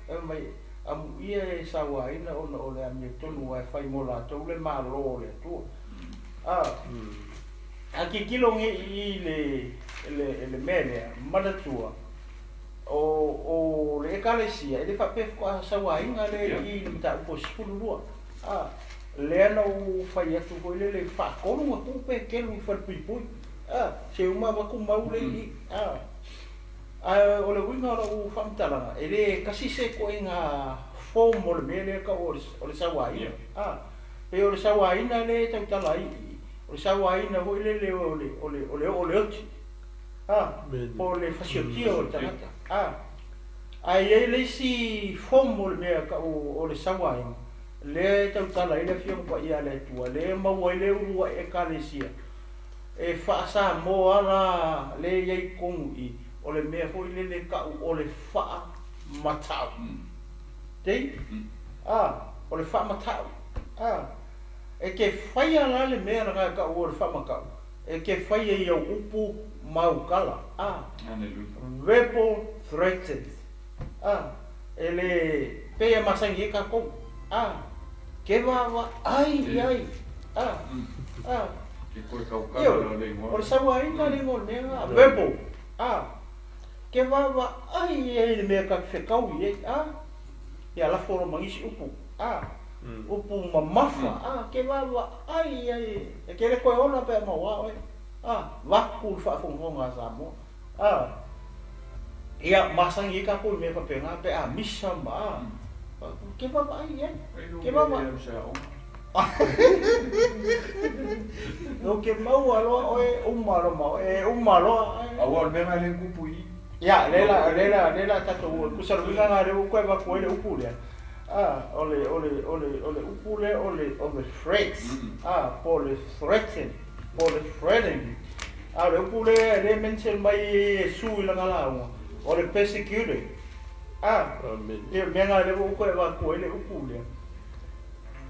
fai mai, amuia e sauaina ona o le amiotonu aua e fai mo latou le Malo o le Atua. A tilotilo nei i le mea lea, manatua, o le ekalesia, e le faapea faatoa sauaina lea i le mataupu e 12. Lea na ou fai atu foi lele faatolu na tuu Peteru i falepuipui. Se uma avatu mau le i. Ae o le uiga o lau faamatalaga, e le tasi se ituaiga form o le mea lea tau o le sauaina. Pei o le sauaina lea e tautala ai i i, o le sauaina foi lele o le oo o le oti, po o le fasiotia o le tagata. Ae i ai le isi form o le mea tau o le sauaina, Lea e tautala ai le Afioga Paia a le Atua, lea e maua ai le uluai Ekalesia e faa-Samoa la lea e i ai i totonu i i, o le mea foi lele e tau o le faamatau. Tei? A, o le faamatau. A, e te faia la le mea lena e tau o le faamatau, e te faia i au upu ma au tala. A, verbal threatens. A, e le pei e masani ai tatou. A, ke vaavaai i ai. A, a. Ke koe kaukala la o le igoa. O le sauaina le igoa o le mea lena. Verbal. A, ke vaavaai i ai i le mea ta te fetau i ai. A, ia lafo loa ma nisi upu. A, upu mamafa. A, ke vaavaai i ai e te le toe ola pe a maua oe. A, vaku le faafogafoga a Samoa. A, ia, masani ai tatou i mea faapena pe a misa ma a, ke vaavaai i ai, ke vaavaai. Ou ke maua loa oe, uma loa ma oe, e uma loa. Aua o le mea lena lea e tupu i i. Ia, lea la, lea la, lea la tatou, tusa o le uiga lena lea ua ou toe avatu ai le upu lea, a, o le, o le, o le, o le upu lea o le, o le threats, a, po o le threaten, po o le threatening. A o le upu lea lea e mention mai e Iesu i lana lauga, o le persecuted. A, ia o le mea lena lea ua ou toe avatu ai le upu lea.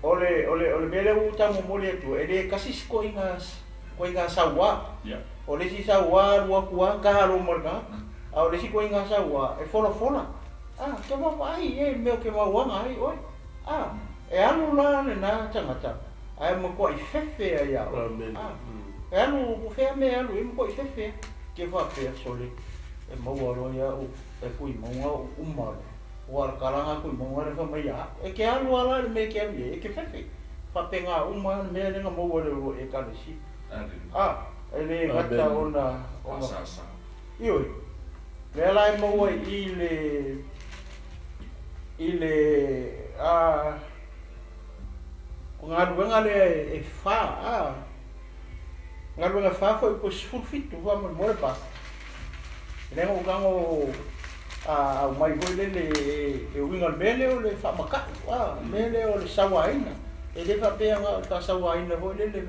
O le, o le, o le mea lea ua ou taumomoli atua, e le tasi se koiga, koiga sauā. O le isi sauā alu atu lava ta loa ma le tagata. A o le isi koiga sauā, e folafola. A, ke vaavaai i ai i le mea o ke mauaga ai oe. A, e alu la lena tagata, ae matuai fefe ai ia oe. A, e alu, po o fea mea e alu i ai, matuai fefe lava. Ke faapea, sole, e maua loa ia au e Tuimauga ou uma loa. Ua o le kalaga a Tuimauga lea fai mai ia au. E ke alu lava la i le mea e ke alu i ai, e ke fefe. Faapena uma lava le mea lea na maua e le uluai Ekalesia. A, e le gata ona, ona. Ioe, lea la e maua i i le, i le, a, o galuega lea e fa, a, galuega e fa foi po 17 faamolemole pastor. Lea na ou tago a aumai foi lele e uiga o le mea lea o le faamata'u, a, le mea lea o le sauaina. E le faapea na o le faasauaina foi lele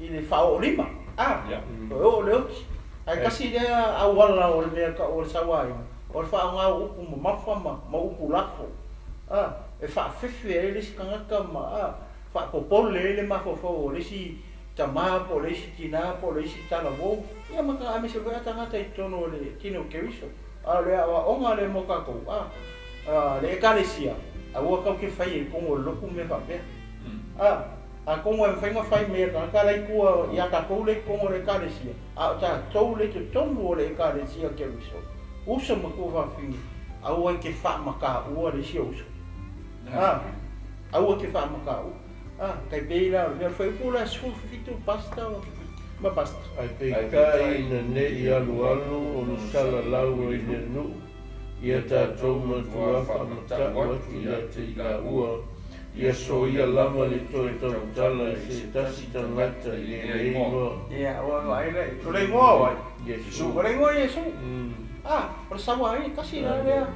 i le faaoolima, a, toe oo le oti. Ae tasi lea auala o le mea tau o le sauaina, o le faaaoga o upu mamafa ma upu lafo, a, e faafefe ai le isi tagata ma, a, faapopole ai le mafaufau o le isi tama po o le isi tina po o le isi talavou, ia ma aemaise foi a tagata i totonu o le tino o Keriso. A o le aoaoga lea mo tatou, a, a, le Ekalesia, aua tatou te faia i totonu o le lotu mea faapea. A, atonu e mafai ona fai mai e tagata la i tua ia tatou lea i totonu o le Ekalesia, a o tatou lea i totonu o le Ekalesia Keriso, uso ma tuafafine, aua e te faamataua le isi ou uso. A, aua e te faamataua. A, tai pei la o le mea o le fuaiupu la e 17 pasta ma pasta. Ae peitai ina ne i alualu o le salalau ai le nuu, ia tatou matua faamata'u atu ia te i laua, ia soia lava le toe tautala i se tasi tagata i le igoa. Ia, ua vaai lea i. O le igoa o ai? Iesu. O le igoa Iesu. A, o le sauaina, tasi la lea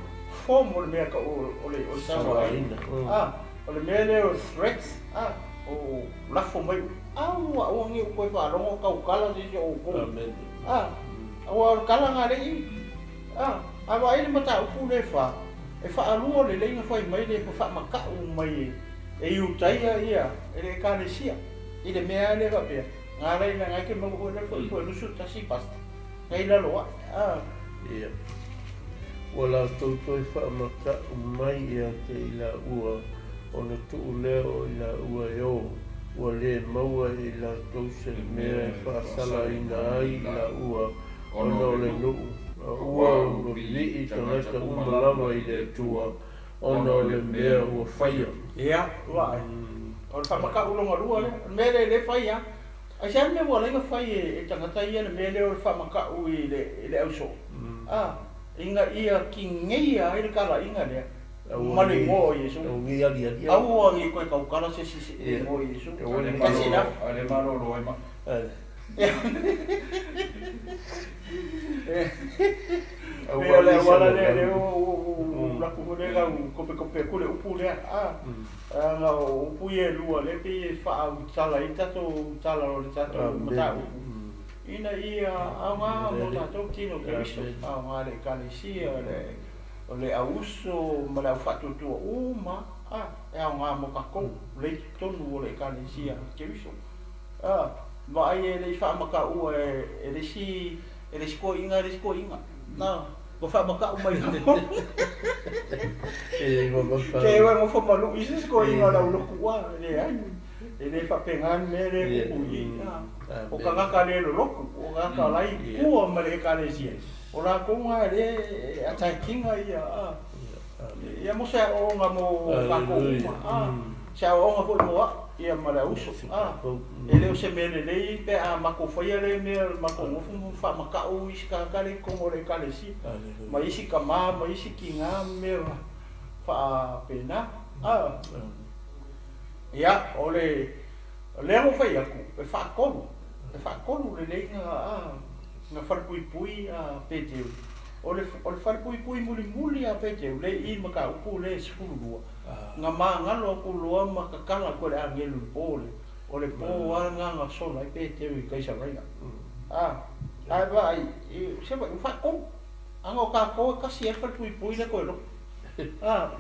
form o le mea tau o le sauaina. A, o le mea lea o le threats, a, o lafo mai, aua aua ne i ou toe faalogo tautala se isi o outou. A, aua o le tala na lea i i. A, a vaai le mataupu lea e fa, e faalua lelei na fai mai le faamata'u mai e Iutaia ia e le Ekalesia i le mea lea faapea, na ala i lana e te maua foi lea foi po e 21 pasta na i lalo ae. A. Ia. Ua latou toe faamata'u mai ia te i laua, ona tuu lea o i laua e o, ua le maua e i latou se mea e faasalaina ai i laua, ona o le nuu, a ua ululii tagata uma lava i le Atua, ona o le mea ua faia. Ia, vaai, o le faamata'u lona lua lea, o le mea lea e le fai lava. Aisea le mea ua ala ai ona fai e tagata ia le mea lea o le faamata'u i le ausoo? A, ina ia tineia ai le talaiga lea ma le igoa o Iesu. Aua ne i toe tautala se isi i le igoa o Iesu. A le malolo ai ma. Pei o le auala lea lea ua laku foi lea lau kopekope atu le upu lea, a, leaga o upu ia e lua lea pei e faautala ai tatou tala o le tatou mataupu ina ia aoga mo tatou tino o Keriso, aoga le Ekalesia, o le auuso ma le aufaatuatua uma, a, e aoga mo tatou lea i totonu o le Ekalesia a Keriso. A, vaai e le i faamataua e le isi e le isi toeaiina e le isi toeaiina. Na, ua faamata'u mai lava. Te ua nofo ma lu'i se isi toeaiina o le aulotu a, leai. E le faapena le mea lea e tupu i i. O tagata le lolotu, o tagata o la e i tua ma le Ekalesia, o latou na lea e attack-ina ia, a. Ia mo se aoaoga mo tatou uma, a. Se aoaoga foi mo a'u, ia ma le auso, a. E le o se mea lelei pe a matou faia lea mea o le matou nofo ma faamata'u isi tagata lea i totonu o le Ekalesia, ma isi tama ma isi tina ma mea faapena, a. Ia, o le lea na ou fai atu, e faatolu, e faatolu lelei na, na falepuipui a Peteru. O le, o le falepuipui mulimuli a Peteru, lea i i le mataupu lea e 12, na magalo atu loa ma tatala atu e le agelu i le po lea, o le po lava lena na sola ai Peteru i Kaisaraia. A, ae vaai, se ua faatolu. Ana o tatou e tasi lava le falepuipui lea toe lotu. A.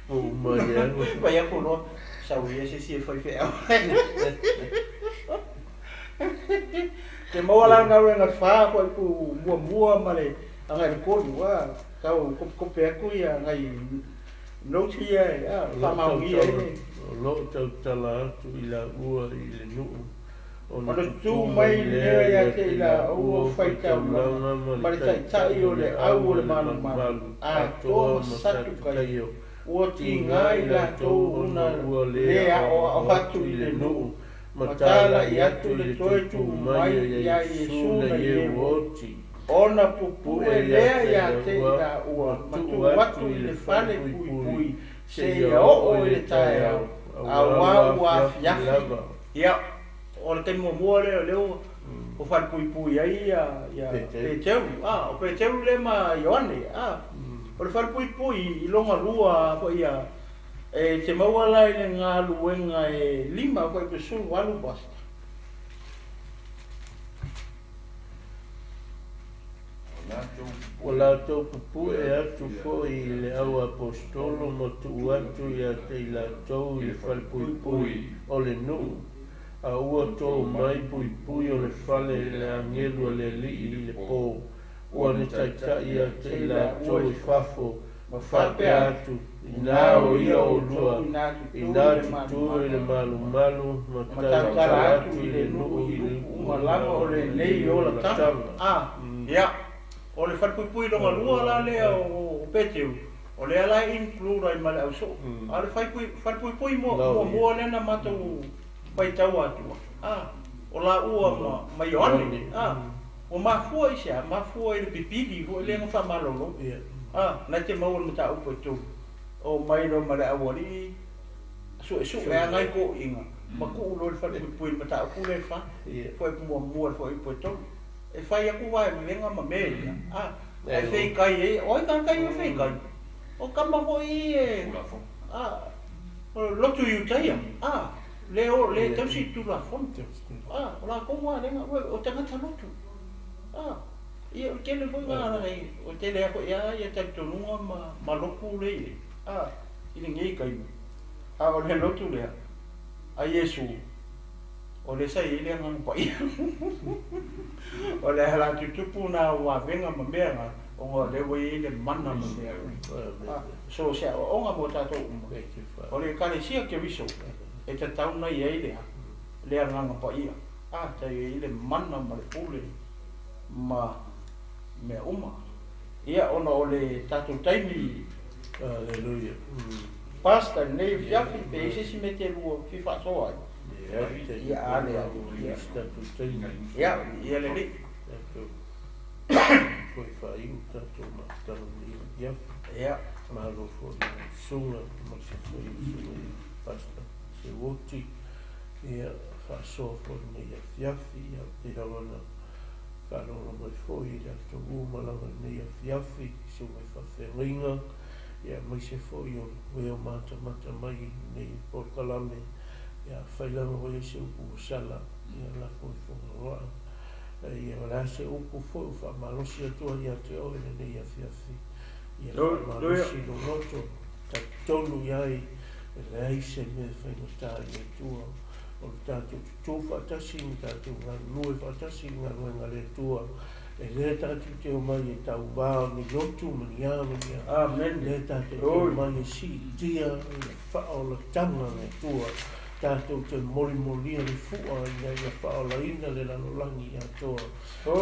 Ua uma ai lava. Fai atu loa, sau ia se isi e fai feau. Te maua la le galuega fa foi pu muamua ma le agai le tolu, a, tau kopekope atu ia nai notes ia e, a, faamaonia ai le. O lo o tautala atu i laua i le nuu, ona Ona tutū mai lea ia te i laua faitaulaga ma le taitai o le au o le malumalu, atoa ma Satukaio, ua tiga i latou ona le aoao atu i le nuu, ma talai atu le toe tuu mai iā Iesu na Ieuoti. Ona pupue lea ia te i laua ma tuu atu i le fale puipui seia oo i le taeao, auā ua afiafi. Ia, o le taimi muamua lea o lea ua falepuipui ai ia Peteru, a, o Peteru lea ma Ioane, a. O le falepuipui i lona lua foi ia, e te maua la i le galuega e 5 foi pe 18 basta. Ua latou pupue atu foi i le auaposetolo ma tuu atu ia te i latou i le falepuipui o le nuu, a ua to mai puipui o le fale i le agelu a le Alii i le po, ua na taitai ia te i latou i fafo ma faapea atu, Inā o ia olua, inā tutū i le malumalu ma tautala atu i le nuu i le umalama o lenei olataga. A, ia, o le falepuipui lona lua la lea o Peteru, o lea la e include ai ma le ausoo. A o le falepuipui muamua lea na matou faitau atua, a, o laua ma, ma Ioane, a, ua mafua i se a? Mafua i le pipili foi lea na faamalolo. A, na te maua le mataupu e tolu, o mai loa ma le aualii, suesue lava nai toeaiina, ma tuu loa i le falepuipui i le mataupu lea e fa, fuaiupu muamua i le fuaiupu e tolu. E fai atu vaevaega ma mea ia, a, ae feikai ai, o ai tagata ia e feikai? O tama foi ia e, a, o lotu Iutaia, a, le o, le tausi i le Tulafono, a, o latou lava lea na, o tagata lotu, a. Ia, o le tele foi na, o le tele lava foi lava ia talitonuga ma, ma lotu lea i ai, a, i lenei taimi. A o le lotu lea a Iesu, o lea sa i ai le Agaga Paia. O le ala tutupu na o vavega ma mea na, ona o lea ua i ai le mana ma mea uma. A, so se aoaoga mo tatou uma, o le Ekalesia Keriso e tatau ona i ai le a? Le Agaga Paia. A, ta i ai le mana ma le pule ma mea uma. Ia, ona o le tatou taimi. Hallelujah. Pastor, lenei afiafi, pe i ai se isi mea te lua fia faasoa ai? Ia, a lea. Ia, ia, ia lelei. Tatou foi faaiu tatou mafutaga lenei afiafi. Ia. Malo foi i lau susuga ma se foi susuga i Pastor Seuoti. Ia, faasoa foi lenei afiafi, ia pei lava ona faalogologo mai foi i latou uma lava lenei afiafi, susuga i faafeagaiga, ia aemaise foi o e o matamata mai i lenei polokalame, ia afai lava ua i ai se upu ua sala, ia lafo i Fagaloa. Ia o le a se upu foi ua faamalosi atu ai ia te oe lenei afiafi, ia faamalosi lou loto, talitonu i ai, e leai se mea e faigata i le Atua. O le tatou tutū faatasi ma tatou galulue faatasi i le galuega a le Atua. E le tatou te omai e tauvā o ni lotu ma ni a ma ni a. Amen. Le tatou te omai e siitia le faaolataga a le Atua. Tatou te molimolia le fua ina ia faaolaina le lalolagi atoa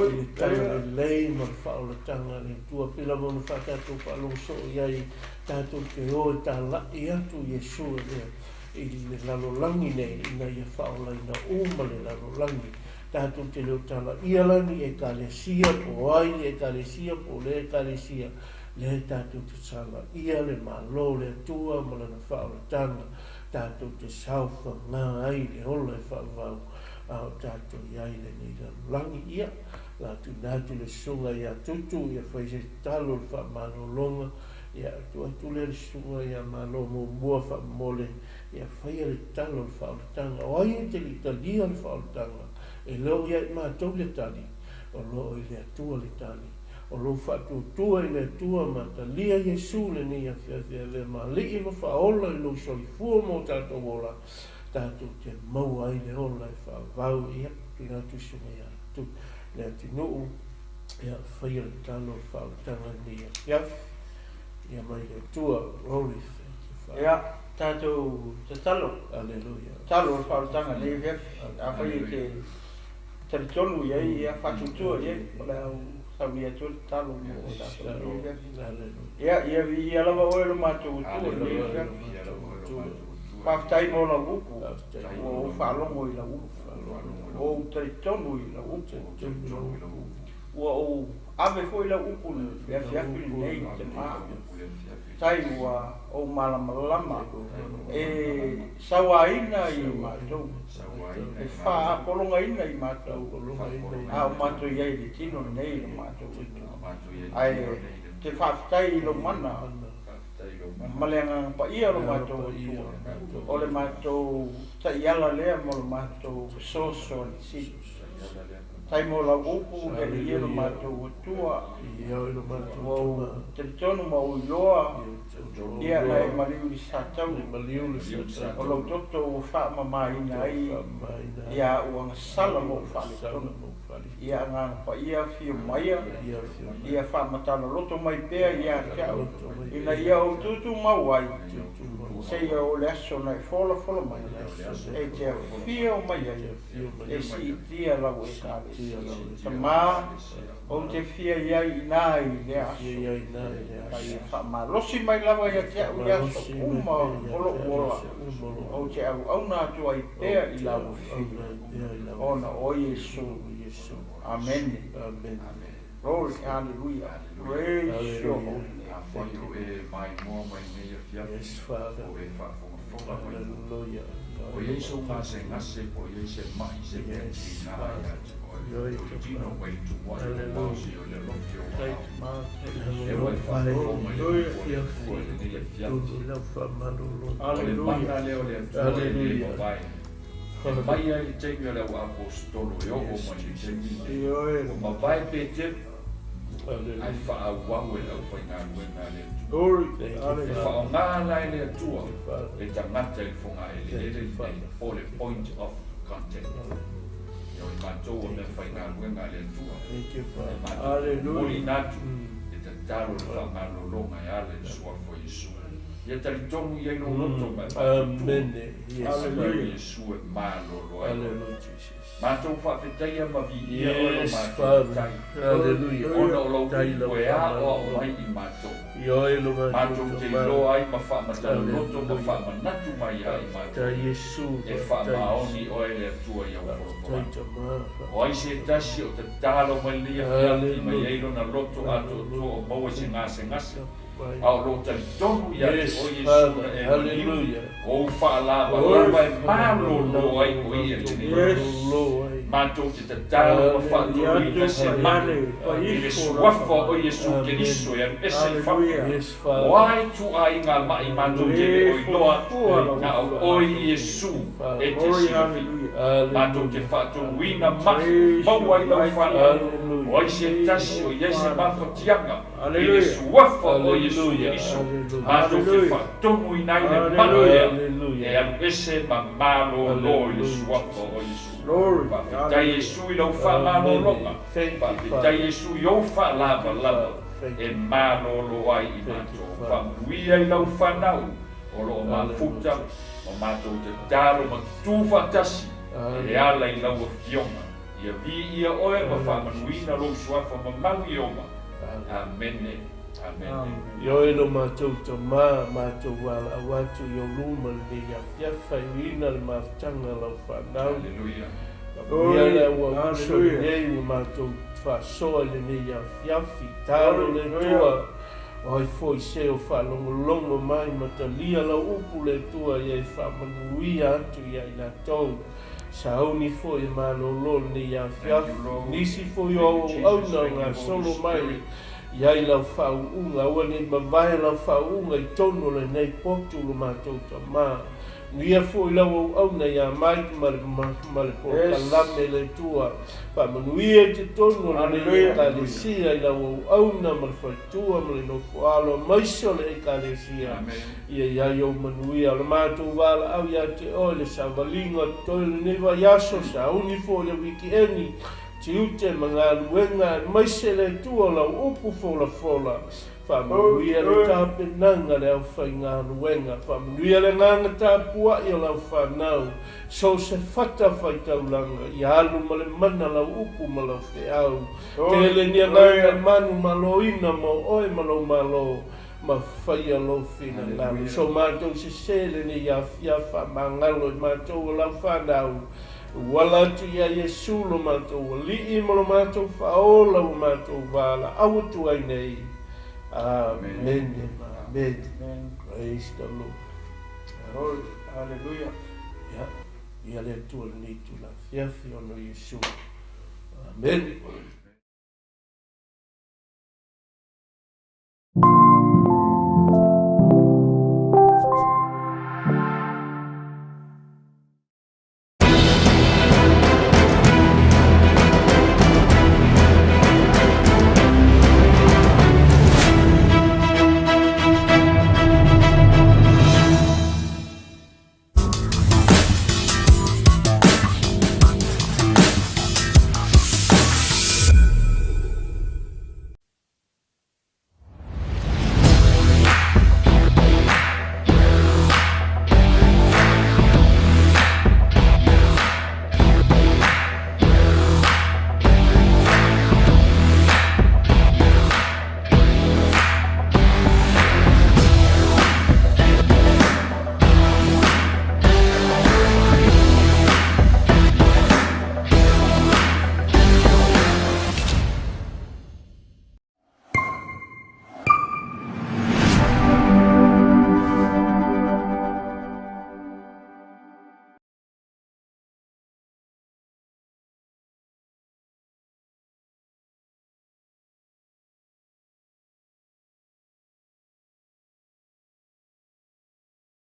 i le tagalelei ma le faaolataga a le Atua. Pei lava ona faatatou faalogo soo i ai, tatou te o e tala'i atu Iesu e lea i le lalolagi nei ina ia faaolaina uma le lalolagi. Tatou te le o talaia la ni ekalesia po o ai le ekalesia po o le ekalesia, lea tatou te talaia le Malo o le Atua ma lana faaolataga, tatou te saofaga ai le ola e faavavau a o tatou i ai lenei lalolagi. Ia, la tuuina atu le susuga ia Tutu ia fai se tatalo le faamalologa, ia tuu atu lea le susuga ia Malo muamua faamomole, ia faia le tatalo le faaolataga. O ai e te le i talia le faaolataga? E le o ia i matou le tali, o lo o i le Atua le tali. O lou faatuatua i le Atua ma talia Iesu lenei afiafi e avea ma Alii ma faaola i lou soifua ma o tatou ola, tatou te maua ai le ola e faavavau. Ia, tuuina atu i susuga ia tu le atunuu, ia faia le tatalo le faaolataga lenei afiafi. Ia mai le Atua. Glory, thank you, Father. Ia, tatou tatalo. Hallelujah. Tatalo le faaolataga lenei afiafi. Afai e te talitonu i ai, ia faatuatua i ai, o le a ou saunia atu ai le tatalo mo tatou lenei afiafi. Hallelujah. Ia, ia viia lava oe lo matou Atua lenei afiafi. Faafetai mo lau upu, ua ou faalogo i lau upu, ua ou talitonu i lau upu, ua ou ave foi lau upu le afiafi lenei te mā. Tai ua ou malamalama e sauaina i matou, e faapologaina i matou, a o matou i ai i le tino lenei i le matou Atua. Ae te faafetai i lou mana ma le agaga paia o le matou Atua, o le matou taiala lea ma le matou fesoasoani sili. Tai mo lau upu le alii e lo matou Atua, ua ou talitonu ma ou iloa, ia na e maliu i le satauro, o lou toto ua faamamaina ai ia au agasala ma ou faaletonu. Ia agaga paia afio maia, ia faamatala loto mai pea ia te au, ina ia ou tutumau ai, seia oo le aso na e folafola mai, e te afio mai ai, e siitia lau ekalesia. Tamā, ou te fia i ai i nā i lea aso. Mai e faamalosi mai lava ia te au i aso uma o lou ola, ou te auauna atu ai pea i lau afio, ona o Iesu. Amene. Amen. Glory, hallelujah. Praise your holy name. Afai o e maimoa mai nei afiafi, Yes, Father. o e faafogafoga mai. Hallelujah. O i ai sou gasegase po o i ai se ma'i se mea Yes, tiga Father. ia te oe. O tino mai tuai o mausi o le alofi o Tai ao. te E ua e faafofoga i le upu a le Atua i lenei afiafi. Tonu lau faamalologa. O le mana lea o le Atua e le Hallelujah. mavae. E mai ai le taimi o le au apostolo e oo mai le taimi lenei. Ioe. Ua mavae Peteru, ae Hallelujah. faaauau e le aufaigaluega a le Atua. Glory, Thank you, E hallelujah. faaaogā la e le Atua Father. le tagata i le fogaeleele lenei, po o le point of contact. Ia o i matou o mea faigaluega a le Atua. Thank you, E Father. matou Hallelujah. momoliina atu le tatalo le faamalologa e ala i le suafa o Iesu. Ia talitonu i ai lou loto ma e faatuatua. Amen. Yes, Hallelujah. Father. Iesu e malolo ai. Hallelujah, Jesus. Matou faafetaia ma viia oe lo Yes, matou Father. tai. Hallelujah. Ona o lau Tai upu lau e aoao faamalolo. mai i matou. Ioe lo matou Matou te tamā. iloa ai ma faamatala-loto ma faamanatu mai ai i matou. Tai Iesu. E faamaoni oe le Atua i au Tai folafolaga. tamā. O ai se tasi o tatalo mai lenei afiafi mai ai lona loto atoatoa o maua i se gasegase. A o lo o talitonu ia te oe Iesu na e maliu, o ou faalavalava e malolo ai o ia i lenei aso. Matou te tatalo ma faatoluina se mai i le Suafa o Iesu Keriso e alu ese i fafo. O a ituaiga ma'i matou te le o iloa atu, na o oe Iesu e te silafia. Matou te faatoluina ma'i maua i lau fanau, o ai se tasi o i ai se mafatiaga I le Suafa o Iesu Keriso, matou te faatonuina ai le malu lea e alu ese ma malolo i le Suafa o Iesu. Faafetai Iesu i lau faamalologa, faafetai Iesu i ou faalavalava e malolo ai i matou. Faamanuia i lau fanau o lo o mafuta ma matou tatalo ma tutu faatasi e ala i lau Afioga. Ia viia oe ma faamanuina lou suafa mamalu Ieova. Amene. Amene. Ioe lo matou Tama, matou valaau atu i ou luma lenei afiafi, faaiuina le mafutaga a lau fanau. Aleluia. Faamanuia le auauuso lenei ua matou faasoa i lenei afiafi. Talo le Atua, o ai foi se o faalogologo mai ma talia lau upu le Atua ia e faamanuia atu ia i latou. Sauni foi e malolo lenei afiafi. Nisi foi o auauauna o gasolo mai i ai lau faauuga, aua ne i mavae lau faauuga i tonu o lenei potu lo matou tama. Nuia foi lau auauna ia Mike ma le ma le polokalame le Atua. Faamanuia i totonu o lenei Ekalesia i lau auauna ma le faletua ma le nofoalo aemaise o le Ekalesia. Ia i ai ou manuia. O le matou valaau ia te oe le savaliga o totoe o lenei vaiaso, sauni foi le wikieni, tiute ma galuega aemaise le Atua o lau upu folafola. Faamanuia le tapenaga le aufaigaluega. Faamanuia le agaga tapuai o lau fanau. So o se fata faitaulaga, ia alu ma le mana lau upu ma lau feau. Tele ni agaga manu maloina mo oe ma lou Malo. Ma faia lou finagalo. So matou sese lenei afiafi faamagalo i matou o lau fanau. Uala atu ia Iesu lo matou Alii ma lo matou Faaola ua matou valaau atu ai nei. Amene ma amene. Praise the Lord. Glory. Hallelujah. Ia, ia le Atua lenei itula afiafi ona o Iesu. Amene.